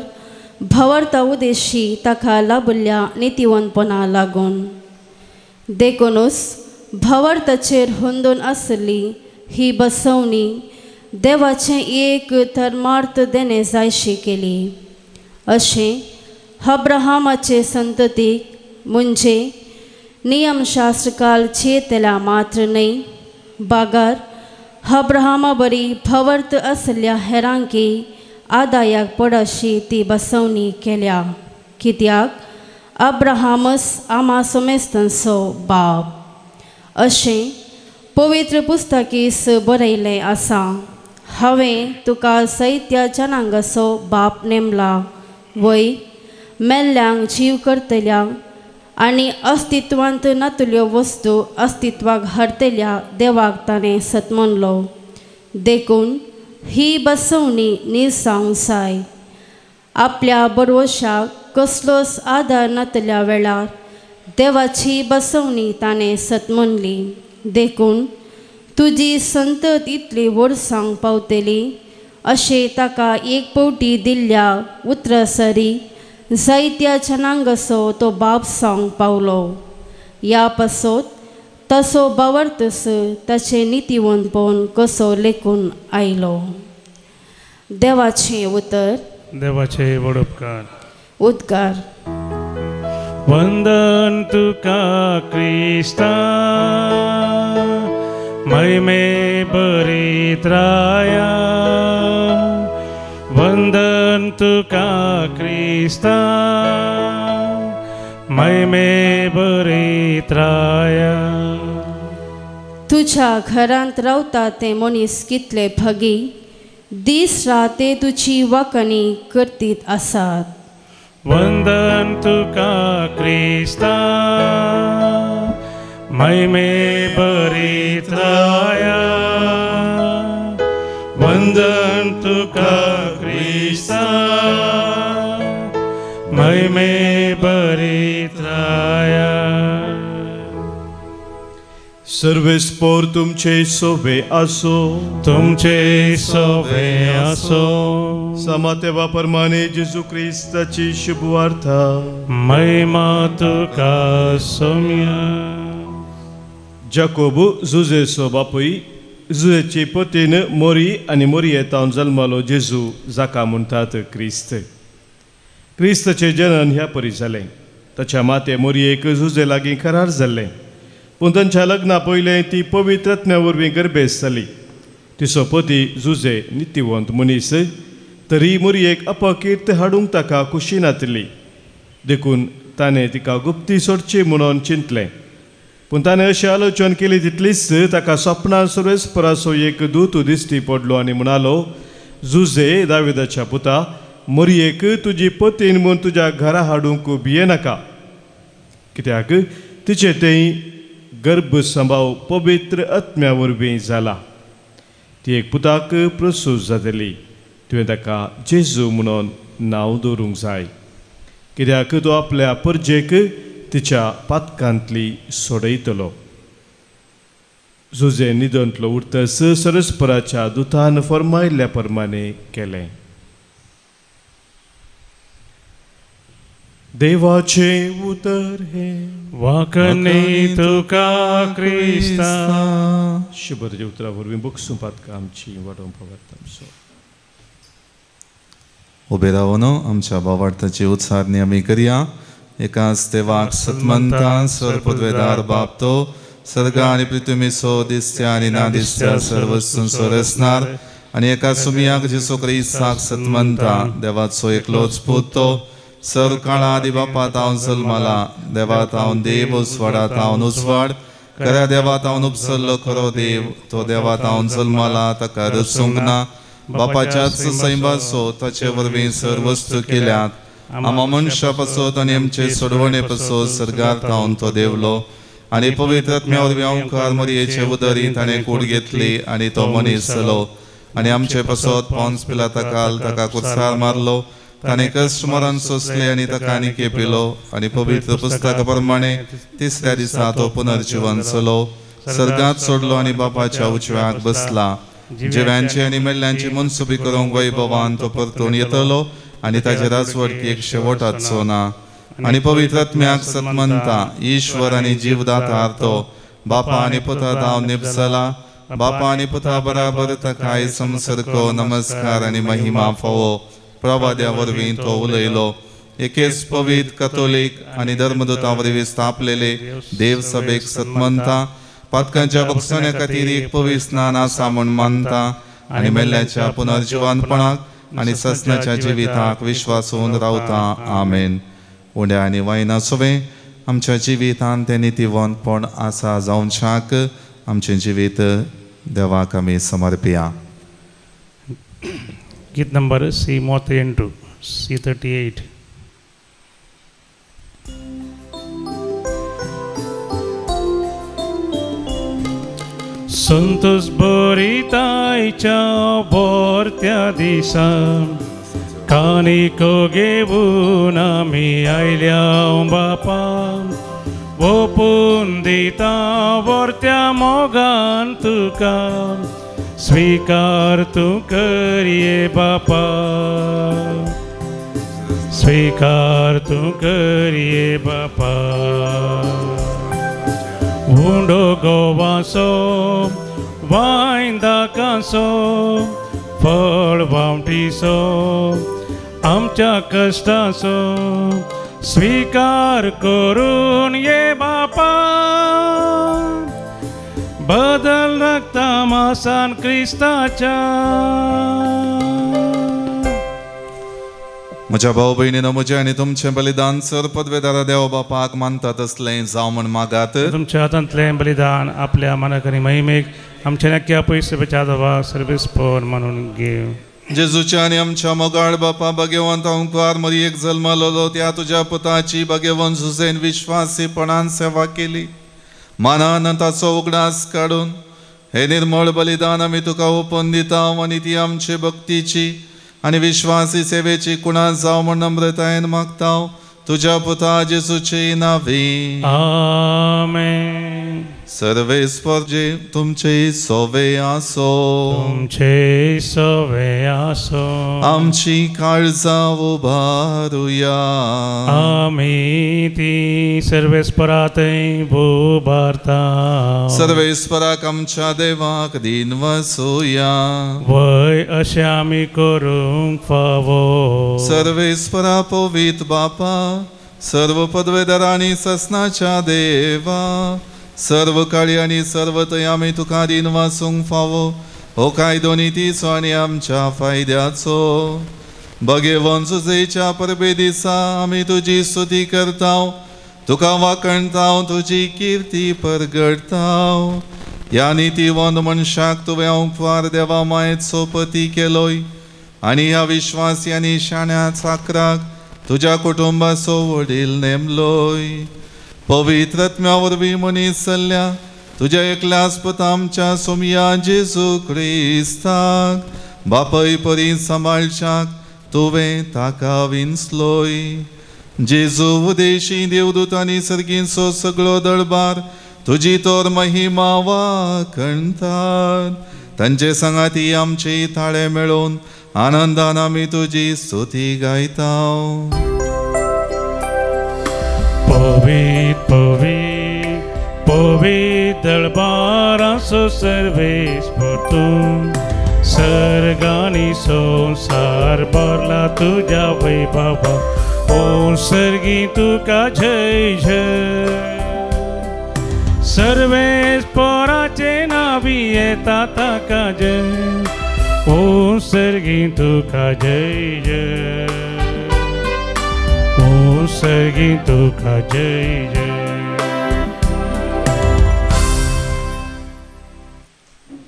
भवर्ता उदेशी ताका लाभल्या नितिवंतपणा लागून. देखूनच भवर्ताचेर हुंदून आसली ही बसवणी देवाचें एक धर्मार्थ देणें जायशी केली. अशें अब्राहमाचे संततीक म्हणजे नियमशास्त्र काल चेतल्या मात्र न्हय, बागार अब्राहमा बरी भवर्त आसल्या हेरांकी आदायाक पडशी ती बसवणी केल्या. कित्याक अब्राहमस आमा समेस्तांचो बाप अशें पवित्र पुस्तकीस बरयलें आसा. हांवें तुका सैत्या जनांगाचो बाप नेमला, वय मेल्ल्यांक जीव करतल्या आनी अस्तित्वांत नातल्यो वस्तू अस्तित्वाक हाडतल्या देवाक ताणें सत म्हणलो. देखून ही बसवणी निरसावंक जाय. आपल्या बरवशाक कसलोच आदार नातल्या वेळार देवाची बसवणी ताणें सत म्हणली. देखून तुजी संतत इतली वर्सांक पावतली अशें ताका एक पवटी दिल्ल्या उतरासरी जायत्या जनांगाचो तो बाप सांग पावलो. ह्या पासत तसो बावर्तस ताचें नितिवंतपण कसो लेखून आयलो. देवाचें उतर. देवाचे व्हड उपकार. उद्गार. वंदन तुका क्रिस्ता महिमे बरीत राया. वंदन तुका क्रिस्ता महिमे बरीत राया. तुज्या घरांत रावता ते मनीस कितले भगी, दीस रात ते तुजी वाकणी करतीत आसात. वंदन तुका क्रिस्ता महिमे बरीत राया. वंदन तुका क्रिस्ता महिमे बरीत राया. सर्वेस्पोर तुमचे सोबे आसो. तुमचे सोबे आसो. समातेवा परमाने जेजू क्रिस्ताची शुभवार्ता. महिमा तुका सोम्या. जाकोब जुजेचो बापूय, जुजेची पतीन मोरी आनी मोरयेतावन जल्मालो जेजू जाका म्हणटात क्रिस्त. क्रिस्ताचें जनन ह्या परी जालें. ताच्या माते मोरयेक जुजे लागीं करार जाल्लें, पूण तांच्या लग्ना पयलें ती पवित्र आत्म्या वरवीं गर्भेस्त जाली. तिचो पती जुजे नितिवंत मनीस, तरी मोरयेक अपकीर्त हाडूंक ताका खुशी नातिल्ली. देखून ताणें तिका गुप्ती सोडची म्हणून चिंतलें. पूण ताणें अशें आलोचन केली तितलीच ताका सपनान सर्वेस्पराचो एक दूत दिश्टी पडलो आनी म्हणालो, जुजे दाविदाच्या पुता, मोरयेक तुजी पतीन म्हूण तुज्या घरा हाडूंक भियेनाका, कित्याक तिचें तें गर्भ संभाव पवित्र आत्म्या वरवीं जाला. ती एक पुताक प्रसूत जातली. तुवें ताका जेजू म्हणून नांव दवरूंक जाय, कित्याक तो आपल्या परजेक तिच्या पातकांतली सोडयतलो. जुजे निदंतलो उरतस सरस्पराच्या दुतान फर्मायल्ल्या प्रमाणे केलें. देवाचें उतर हें वाकणी तुका क्रिस्ता. शुभरच्या उतरा वरवीं बगसूं पातकां आमची वाडोवंक पावता आमचो. उबे रावन आमच्या भावार्थाची उत्सारणी आमी करया. एकाच देवाक सतमंता सर्वपदवेदार बाप तो सर्ग आनी पृथ्वीसो दिसत्या आनी ना दिसत्या सर्वस्तूंचो रचणार आनी एका सुमियाक जेसू क्रिस्ताक सतमंता देवाचो एकलोच पूत तो सर्व काळा आदी बापा तावन जल्मला, देवा तावन देव, उजवाडा तावन उजवाड, खऱ्या देवा तावन उपसल्लो खरो देव, तो देवा तावन जल्मला, ताका रचूंक ना, बापाच्याच सैमाचो ताचे वरवीं सर्व वस्तू केल्यात. आमा मनशा पासत आनी आमचे सोडवणे पासत सर्गार तावन तो देवलो आनी पवित्र आत्म्या वरवीं ओंकार मरयेचे उदरी ताणें कूड घेतली आनी तो मनीस जालो आनी आमचे पासत पोन्स पिलाता काल ताका कुर्सार मारलो. ताणें कश्ट मरण सोंसलें आनी ताका आनी केपिलो आनी पवित्र पुस्तका प्रमाणे तिसऱ्या दिसा तो पुनर्जिवन जालो, सर्गांत सोडलो आनी बापाच्या उजव्याक बसला. जिव्यांची आनी मेल्ल्यांची मनसुबी करूंक वैभवान तो परतून येतलो आनी ताचे राजवटकेक शेवटाचो ना. आनी पवित्र आत्म्याक सतमंता ईश्वर आनी जीवदातार तो बापा आनी पुता धांव निपसला, बापा आनी पुता बराबर ताकाय संसर्ग नमस्कार आनी महिमा फावो. प्रवाद्या वरवीं तो उलयलो. एकेच पवित्र कथोलीक आनी धर्मदूता वरवीं स्थापलेले देवसभेक सतमंता पातकांच्या बक्षण्या खातीर एक पवित्र स्नान आसा म्हूण मानता आनी मेल्ल्याच्या पुनर्जिवनपणाक आनी ससनाच्या जिविताक विश्वासून रावता. आमेन. उण्या आनी वायना सोवें आमच्या जिवितान तें नितीवंतपण आसा जावच्याक आमचें जिवीत देवाक आमी समर्पया. गीत नंबर सी 38, सी 38. संतोष बरितायच्या बोरत्या दिसा कानिको घेवन आमी आयल्या बापा, ओपून दिता वरत्या मोगान तुका स्वीकार तूं करये बापा, स्वीकार तूं करये बापा. उंडो गोवासो वायन दाकासो फळ वावटीसो आमच्या कश्टाचो स्वीकार करून ये बापा, बदल रक्ता मासान क्रिस्ताच्या. म्हज्या भाव भयणीनो, म्हजें आनी तुमचें बलिदान सर पदवेदारा देव बापाक मानता तसलें जावं म्हूण मागात. तुमच्या हातांतलें बलिदान आपल्या मनाक आनी महिमेक आमच्या नक्या पयशे बचावा सर्वीस पोर म्हणून घेव. जेजूच्या आनी आमच्या मोगाळ बापा भगवंत अंकार मरियेक जल्मलोलो त्या तुज्या पुताची भगवंत जुजेन विश्वासीपणान सेवा केली. मानान ताचो उगडास काडून हे निर्मळ बलिदान आमी तुका ओपून दिता आनी ती आमचे भक्तीची आनी विश्वासी सेवेची कुणा जावं म्हूण नम्रतायेन मागता तुज्या पुता जेजूचे नांवी. आमेन. सर्वेस्पर जे तुमचे सोवे आसो, तुमचे सोवे आसो. आमची काळजां उबारुया, आमी ती सर्वेस्परातय उबारता. सर्वेस्पराक आमच्या देवाक दिन वसोया, वय अशें आमी करूंक फावो. सर्वेस्परा पवित्र बापा, सर्व पदवेदारांनी ससनाच्या देवा, सर्व काळी आनी सर्व थंय आमी तुका दिन वासूंक फावो. हो कायदो नितीचो आनी आमच्या फायद्याचो. भगेवन सुजेच्या परबे दिसा आमी तुजी स्तुती करता, तुका वाखणता, तुजी किर्ती परगडता. ह्या नितीवंत मनशाक तुवें अंकवार देवा मायेत सोपती केलोय आनी ह्या विश्वासी आनी शाण्या चाकराक तुज्या कुटुंबाचो वडील नेमलोय. पवित्र आत्म्या वरवीं मनीस जाल्ल्या तुज्या एकल्याच पुता आमच्या सोमया जेजू क्रिस्ताक बापय परी सांबाळच्याक तुवें ताका विंचलोय. जेजू उदेशी देवदूतांनी सर्गींचो सगळो दळबार तुजी तोर महिमा वाखणतात. तांचे सांगाती आमचे थाळे मेळोवन आनंदान आमी तुजी स्तुती गायता. पवित्र पवित्र पवित्र दळबाराचो सर्वेस्पर तूं, सर्गानी संवसार भरला तुज्या वैभवा. ओ सर्गी तुका जय जय. सर्वेस्पराचे नावी येता ताका जय. ओ सर्गी तुका जय जय. ओ सर्गी तुका जय जय.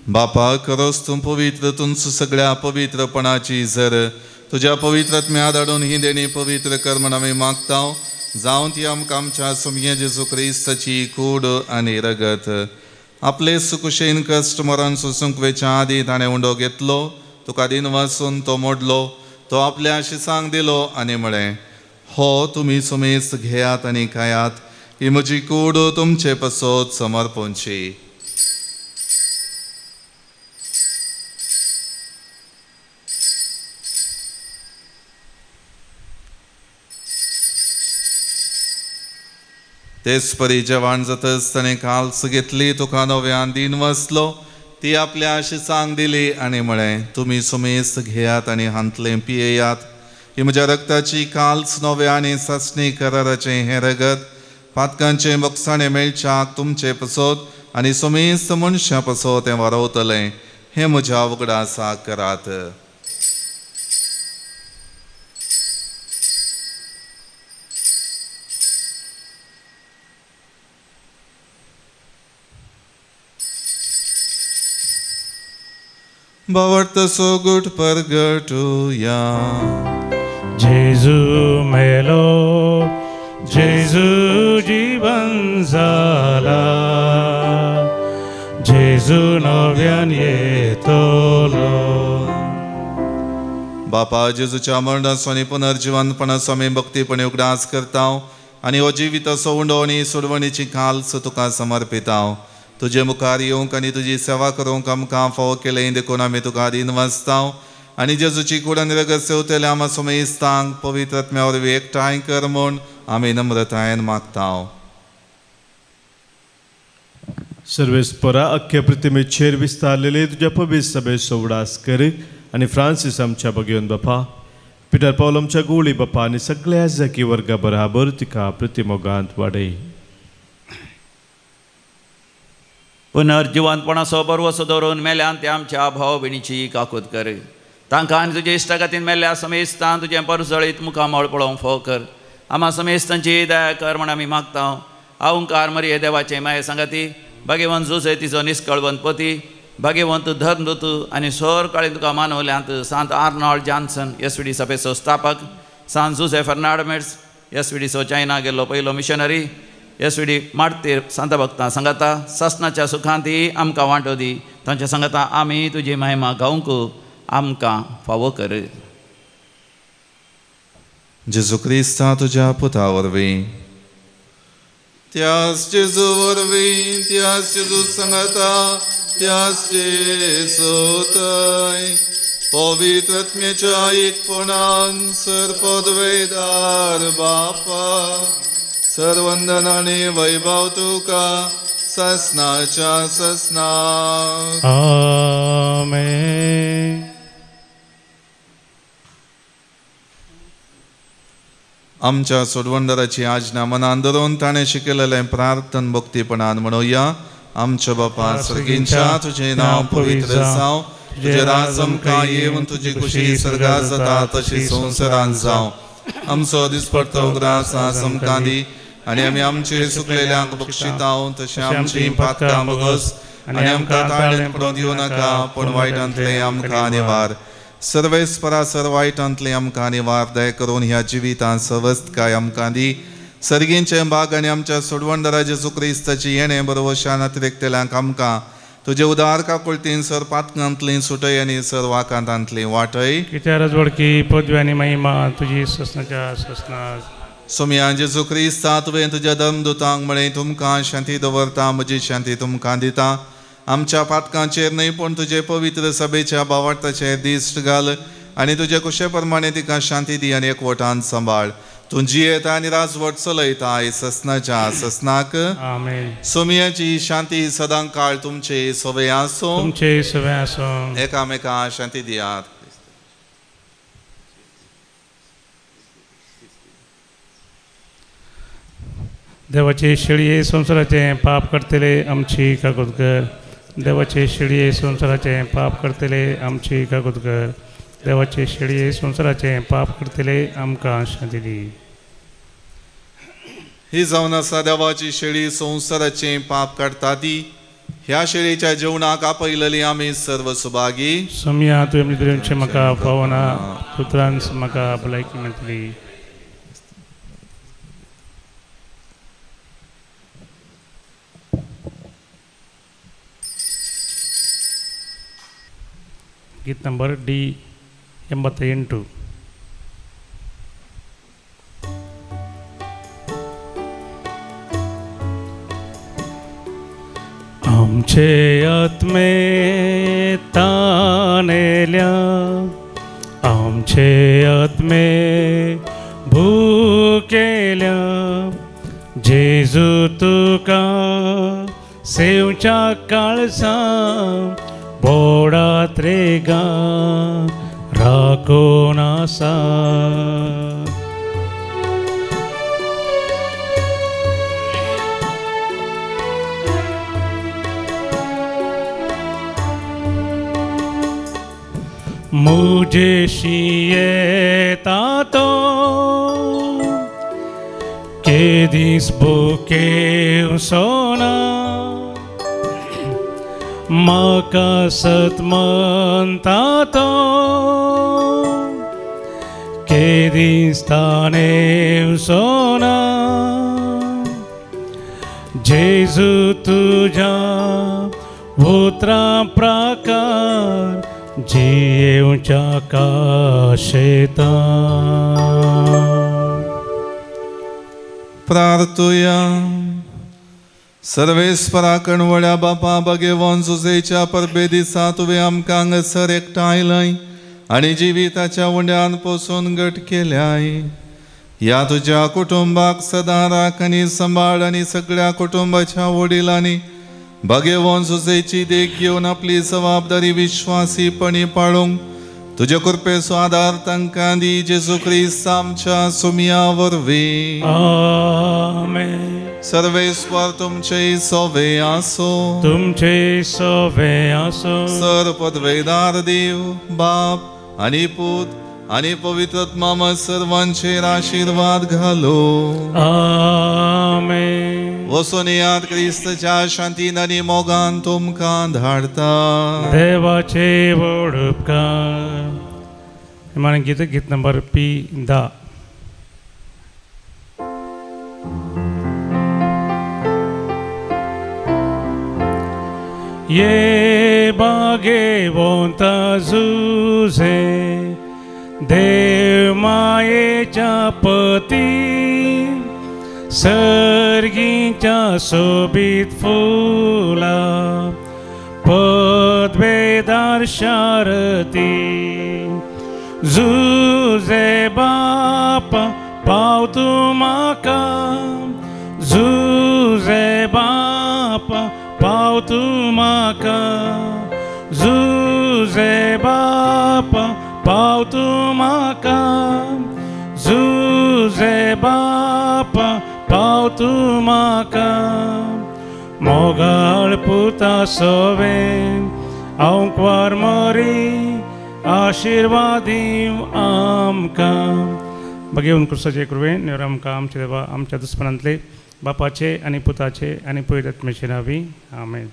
बापा खरोच तूं पवित्र, तुमचो सगळ्या पवित्रपणाची जर तुज्या पवित्र आत्म्या धाडून ही देणी पवित्र कर म्हण आमी मागता. जावं ती आमकां आमच्या सोमये जेजू क्रिस्ताची कूड आनी रगत. आपले सुकुशेन कश्ट मरण सोसूंक वेच्या आदीं ताणें उंडो घेतलो, तुका दिन वासून तो मोडलो, तो आपल्या शिसांक दिलो आनी म्हळें, हो तुमी सुमेस्त घेयात आनी खायात, ही म्हजी कूड तुमचे पासत समर्पणची. तेच परी जेवण जातच ताणें काल्स घेतली, तुका नव्यान दिन वसलो, ती आपल्या शिसांक दिली आनी म्हळें, तुमी सुमेस्त घेयात आनी हांतलें पियेयात, ही म्हज्या रक्ताची काल्स नव्या आनी सासणी कराराचें हें रगत पातकांचें बक्षाणें मेळच्याक तुमचे पसत आनी सुमेस्त मनशां पसत तें वारवतलें. हें म्हज्या उगडासाक करात. भावार्थ सोगूट परगटुया. जेजू मेलो, जेजू जीवन जाला, जेजू नव्यान येतलो. बापा जेजूच्या मरणाचो आनी पुनर्जिवनपणाचो आमी भक्तीपणी उगडास करता आनी हो जिविताचो उंडो आनी सोडवणीची काल्स तुका समर्पिता. तुजे मुखार येवंक आनी तुजी सेवा करूंक आमकां फावो केलें देखून आमी तुका दिन वाचता आनी जेजूची कूड आनी रगत सेवतल्या आमा सोमेस्तांक पवित्र आत्म्या वरवीं एकठांय कर म्हूण आमी नम्रतायेन मागता. सर्वेस्परा अख्ख्या प्रतिमेचेर विस्तारलेले तुज्या पवित्र सभेचो उगडास कर आनी फ्रांसीस आमच्या भगेवन बापा, पिटर पावल आमच्या गोळी बापा आनी सगळ्या जाकी वर्गा बराबर तिका प्रतिमोगांत वाडय. पुनर्जिवंतपणाचो बरवसो दवरून मेल्यान ते आमच्या भाव भयणीची काकूत कर. तांकां आनी तुजे इश्टागतीन मेल्ल्या समेस्तान तुजें परजळीत मुखामळ पळोवंक फावो कर. आमा समेस्तांची दया कर म्हण आमी मागता. अहंकार मरिये देवाचें माये सांगाती, भाग्यवंत जुसे तिचो निस्कळवंत पती, भाग्यवंत धर्मदूत आनी सोर काळी तुका मानवल्यांत Sant Arnold Janssen S V D सभेचो स्थापक, सांत Jose Freinademetz S V डीचो चायना गेल्लो पयलो मिशनरी, एस व्ही डी मार्तीर सांता भक्तां सांगाता सासनाच्या सुखांती आमकां वांटो दी. तांच्या सांगाता आमी तुजी महिमा गावंक आमकां फावो कर. जेजू क्रिस्ता तुज्या पुता वरवीं, त्याच जेजू वरवीं, त्याच जेजू सांगाता, त्याच जेजू थंय पवित्र आत्म्याच्या एकपणान सर्वपदवेदार बापा, सर्वंदन आनी वैभव तुका ससनाच्या ससनाक. आमेन. आमच्या सोडवणदाराची आज्ञा मनान धरून ताणें शिकयलेलें प्रार्थन भक्तीपणान म्हणुया. आमच्या बापा सर्गींच्या, तुजें नांव पवित्र जावं, तुजें राज आमकां येवन, तुजी खुशी सर्गात जाता तशी संवसारांत जावं. आमचो दिसपडतो ग्रास आज आमकां दी आनी आमी आमचे सुकलेल्यांक बक्षिता तशें आमची पातकां भोगस आनी आमकां ताळें पडोवन दिवं नाका, पूण वायटांतलें आमकां निवार. सर्वेस्परा सर वायटांतलें आमकां निवार. दया करून ह्या जिवितांत सवस्तकाय आमकां दी. सर्गींचे भाग आनी आमच्या सोडवणदारा जेजू क्रिस्ताची येणें बरोवशान अतिरेकतेल्यांक आमकां तुजे उदार काकुळतीन सर पातकांतली सुटय आनी सर वाकांतांतली वाटय. कित्या राजवडकी पदवी आनी महिमा तुजी ससनाच्या ससना. सोमया जेजू क्रिस्ता तुवें तुज्या धर्मदुतांक म्हळें तुमकां शांती दवरता म्हजी शांती तुमकां दिता. आमच्या पातकांचेर न्हय पूण तुजे पवित्र सभेच्या भावार्थाचेर दिश्ट घाल आनी तुजे कुशे प्रमाणे तिका शांती दी आनी एकवटान सांबाळ. तूं जियेता आनी राजवट चलयता ससनाच्या ससनाक. आमेन. सोमयाची शांती सदां काळ तुमचे सवे आसूं. तुमचे सवे आसूं. एकामेका शांती दियात. देवाचे शेळये संवसाराचें पाप करतले आमची कागद कर. देवाचे शेळये संवसाराचें पाप करतले आमची कागद कर. देवाचे शेळये संवसाराचें पाप करतले आमकां शांती दी. ही जावन आसा देवाची शेळी संवसाराचें पाप काडटा ती. ह्या शेळीच्या जेवणाक आपयलेली आमी सर्व सुभागी. सोमया तुवें मित्रांचे म्हाका पावना पुत्रांस म्हाका भलायकी मेळटली. गीत ನಂಬರ್ ಡಿ 88. आमचे आत्मे तानेल्या आमचे आत्मे भुकेल्या जेजू तुका सेवच्या काळसा बोडात रे गा राखून आसा. मुझेशी येता तो केदीस भुकेवचो ना म्हाका सत म्हणटा तो केदीस ताणेवचो ना. जेजू तुज्या उतरां प्रकार जियेवच्या काशेता. प्रार्थुया. सर्वेस्परा कणवळ्या बापा भगेवन जुजेच्या परबे दिसा तुवें आमकां हांगासर एकठांयलय आनी जिविताच्या उंड्यान पोसून घट केल्याय. ह्या तुज्या कुटुंबाक सदां राख आनी सांबाळ आनी सगळ्या कुटुंबाच्या वडिलांनी भगेवन जुजेची देख घेवन आपली जबाबदारी विश्वासीपणी पाळूंक तुजे कृपेचो आदार तांकां दी. जेजू क्रिस्त आमच्या सुमया वरवीं. आमेन. सर्वेस्वर तुमचे सोवे आसो. तुमचे सोवे आसो. सर पदवेदार देव बाप आनी पूत आनी पवित्र आत्मा सर्वांचेर आशिर्वाद घालो. आमेन. वचून येयात क्रिस्तच्या शांतीन आनी मोगान तुमकां धाडता. देवाचे व्हड उपकार. गीत गीत नंबर पी 10. ये बागेवंता जुझे देव मायेच्या पती सर्गीच्या सोबीत फुला पदवेदार शारती जुझे बापा पाव तूं म्हाका जुझे बापा पाव तूं म्हाका जुझे बापा पाव तूं म्हाका जुझे बापा पाव तूं म्हाका. मोगाळ पुता सोवे आंकवार मरी आशिर्वादीव आमकां. भगेवन क्रिस्ताचे कृपेन नेवर आमकां आमच्या देवा आमच्या दुस्मनांतले बापाचे आनी पुताचे आनी पवित्र आत्म्याचे नांवी. आमेन.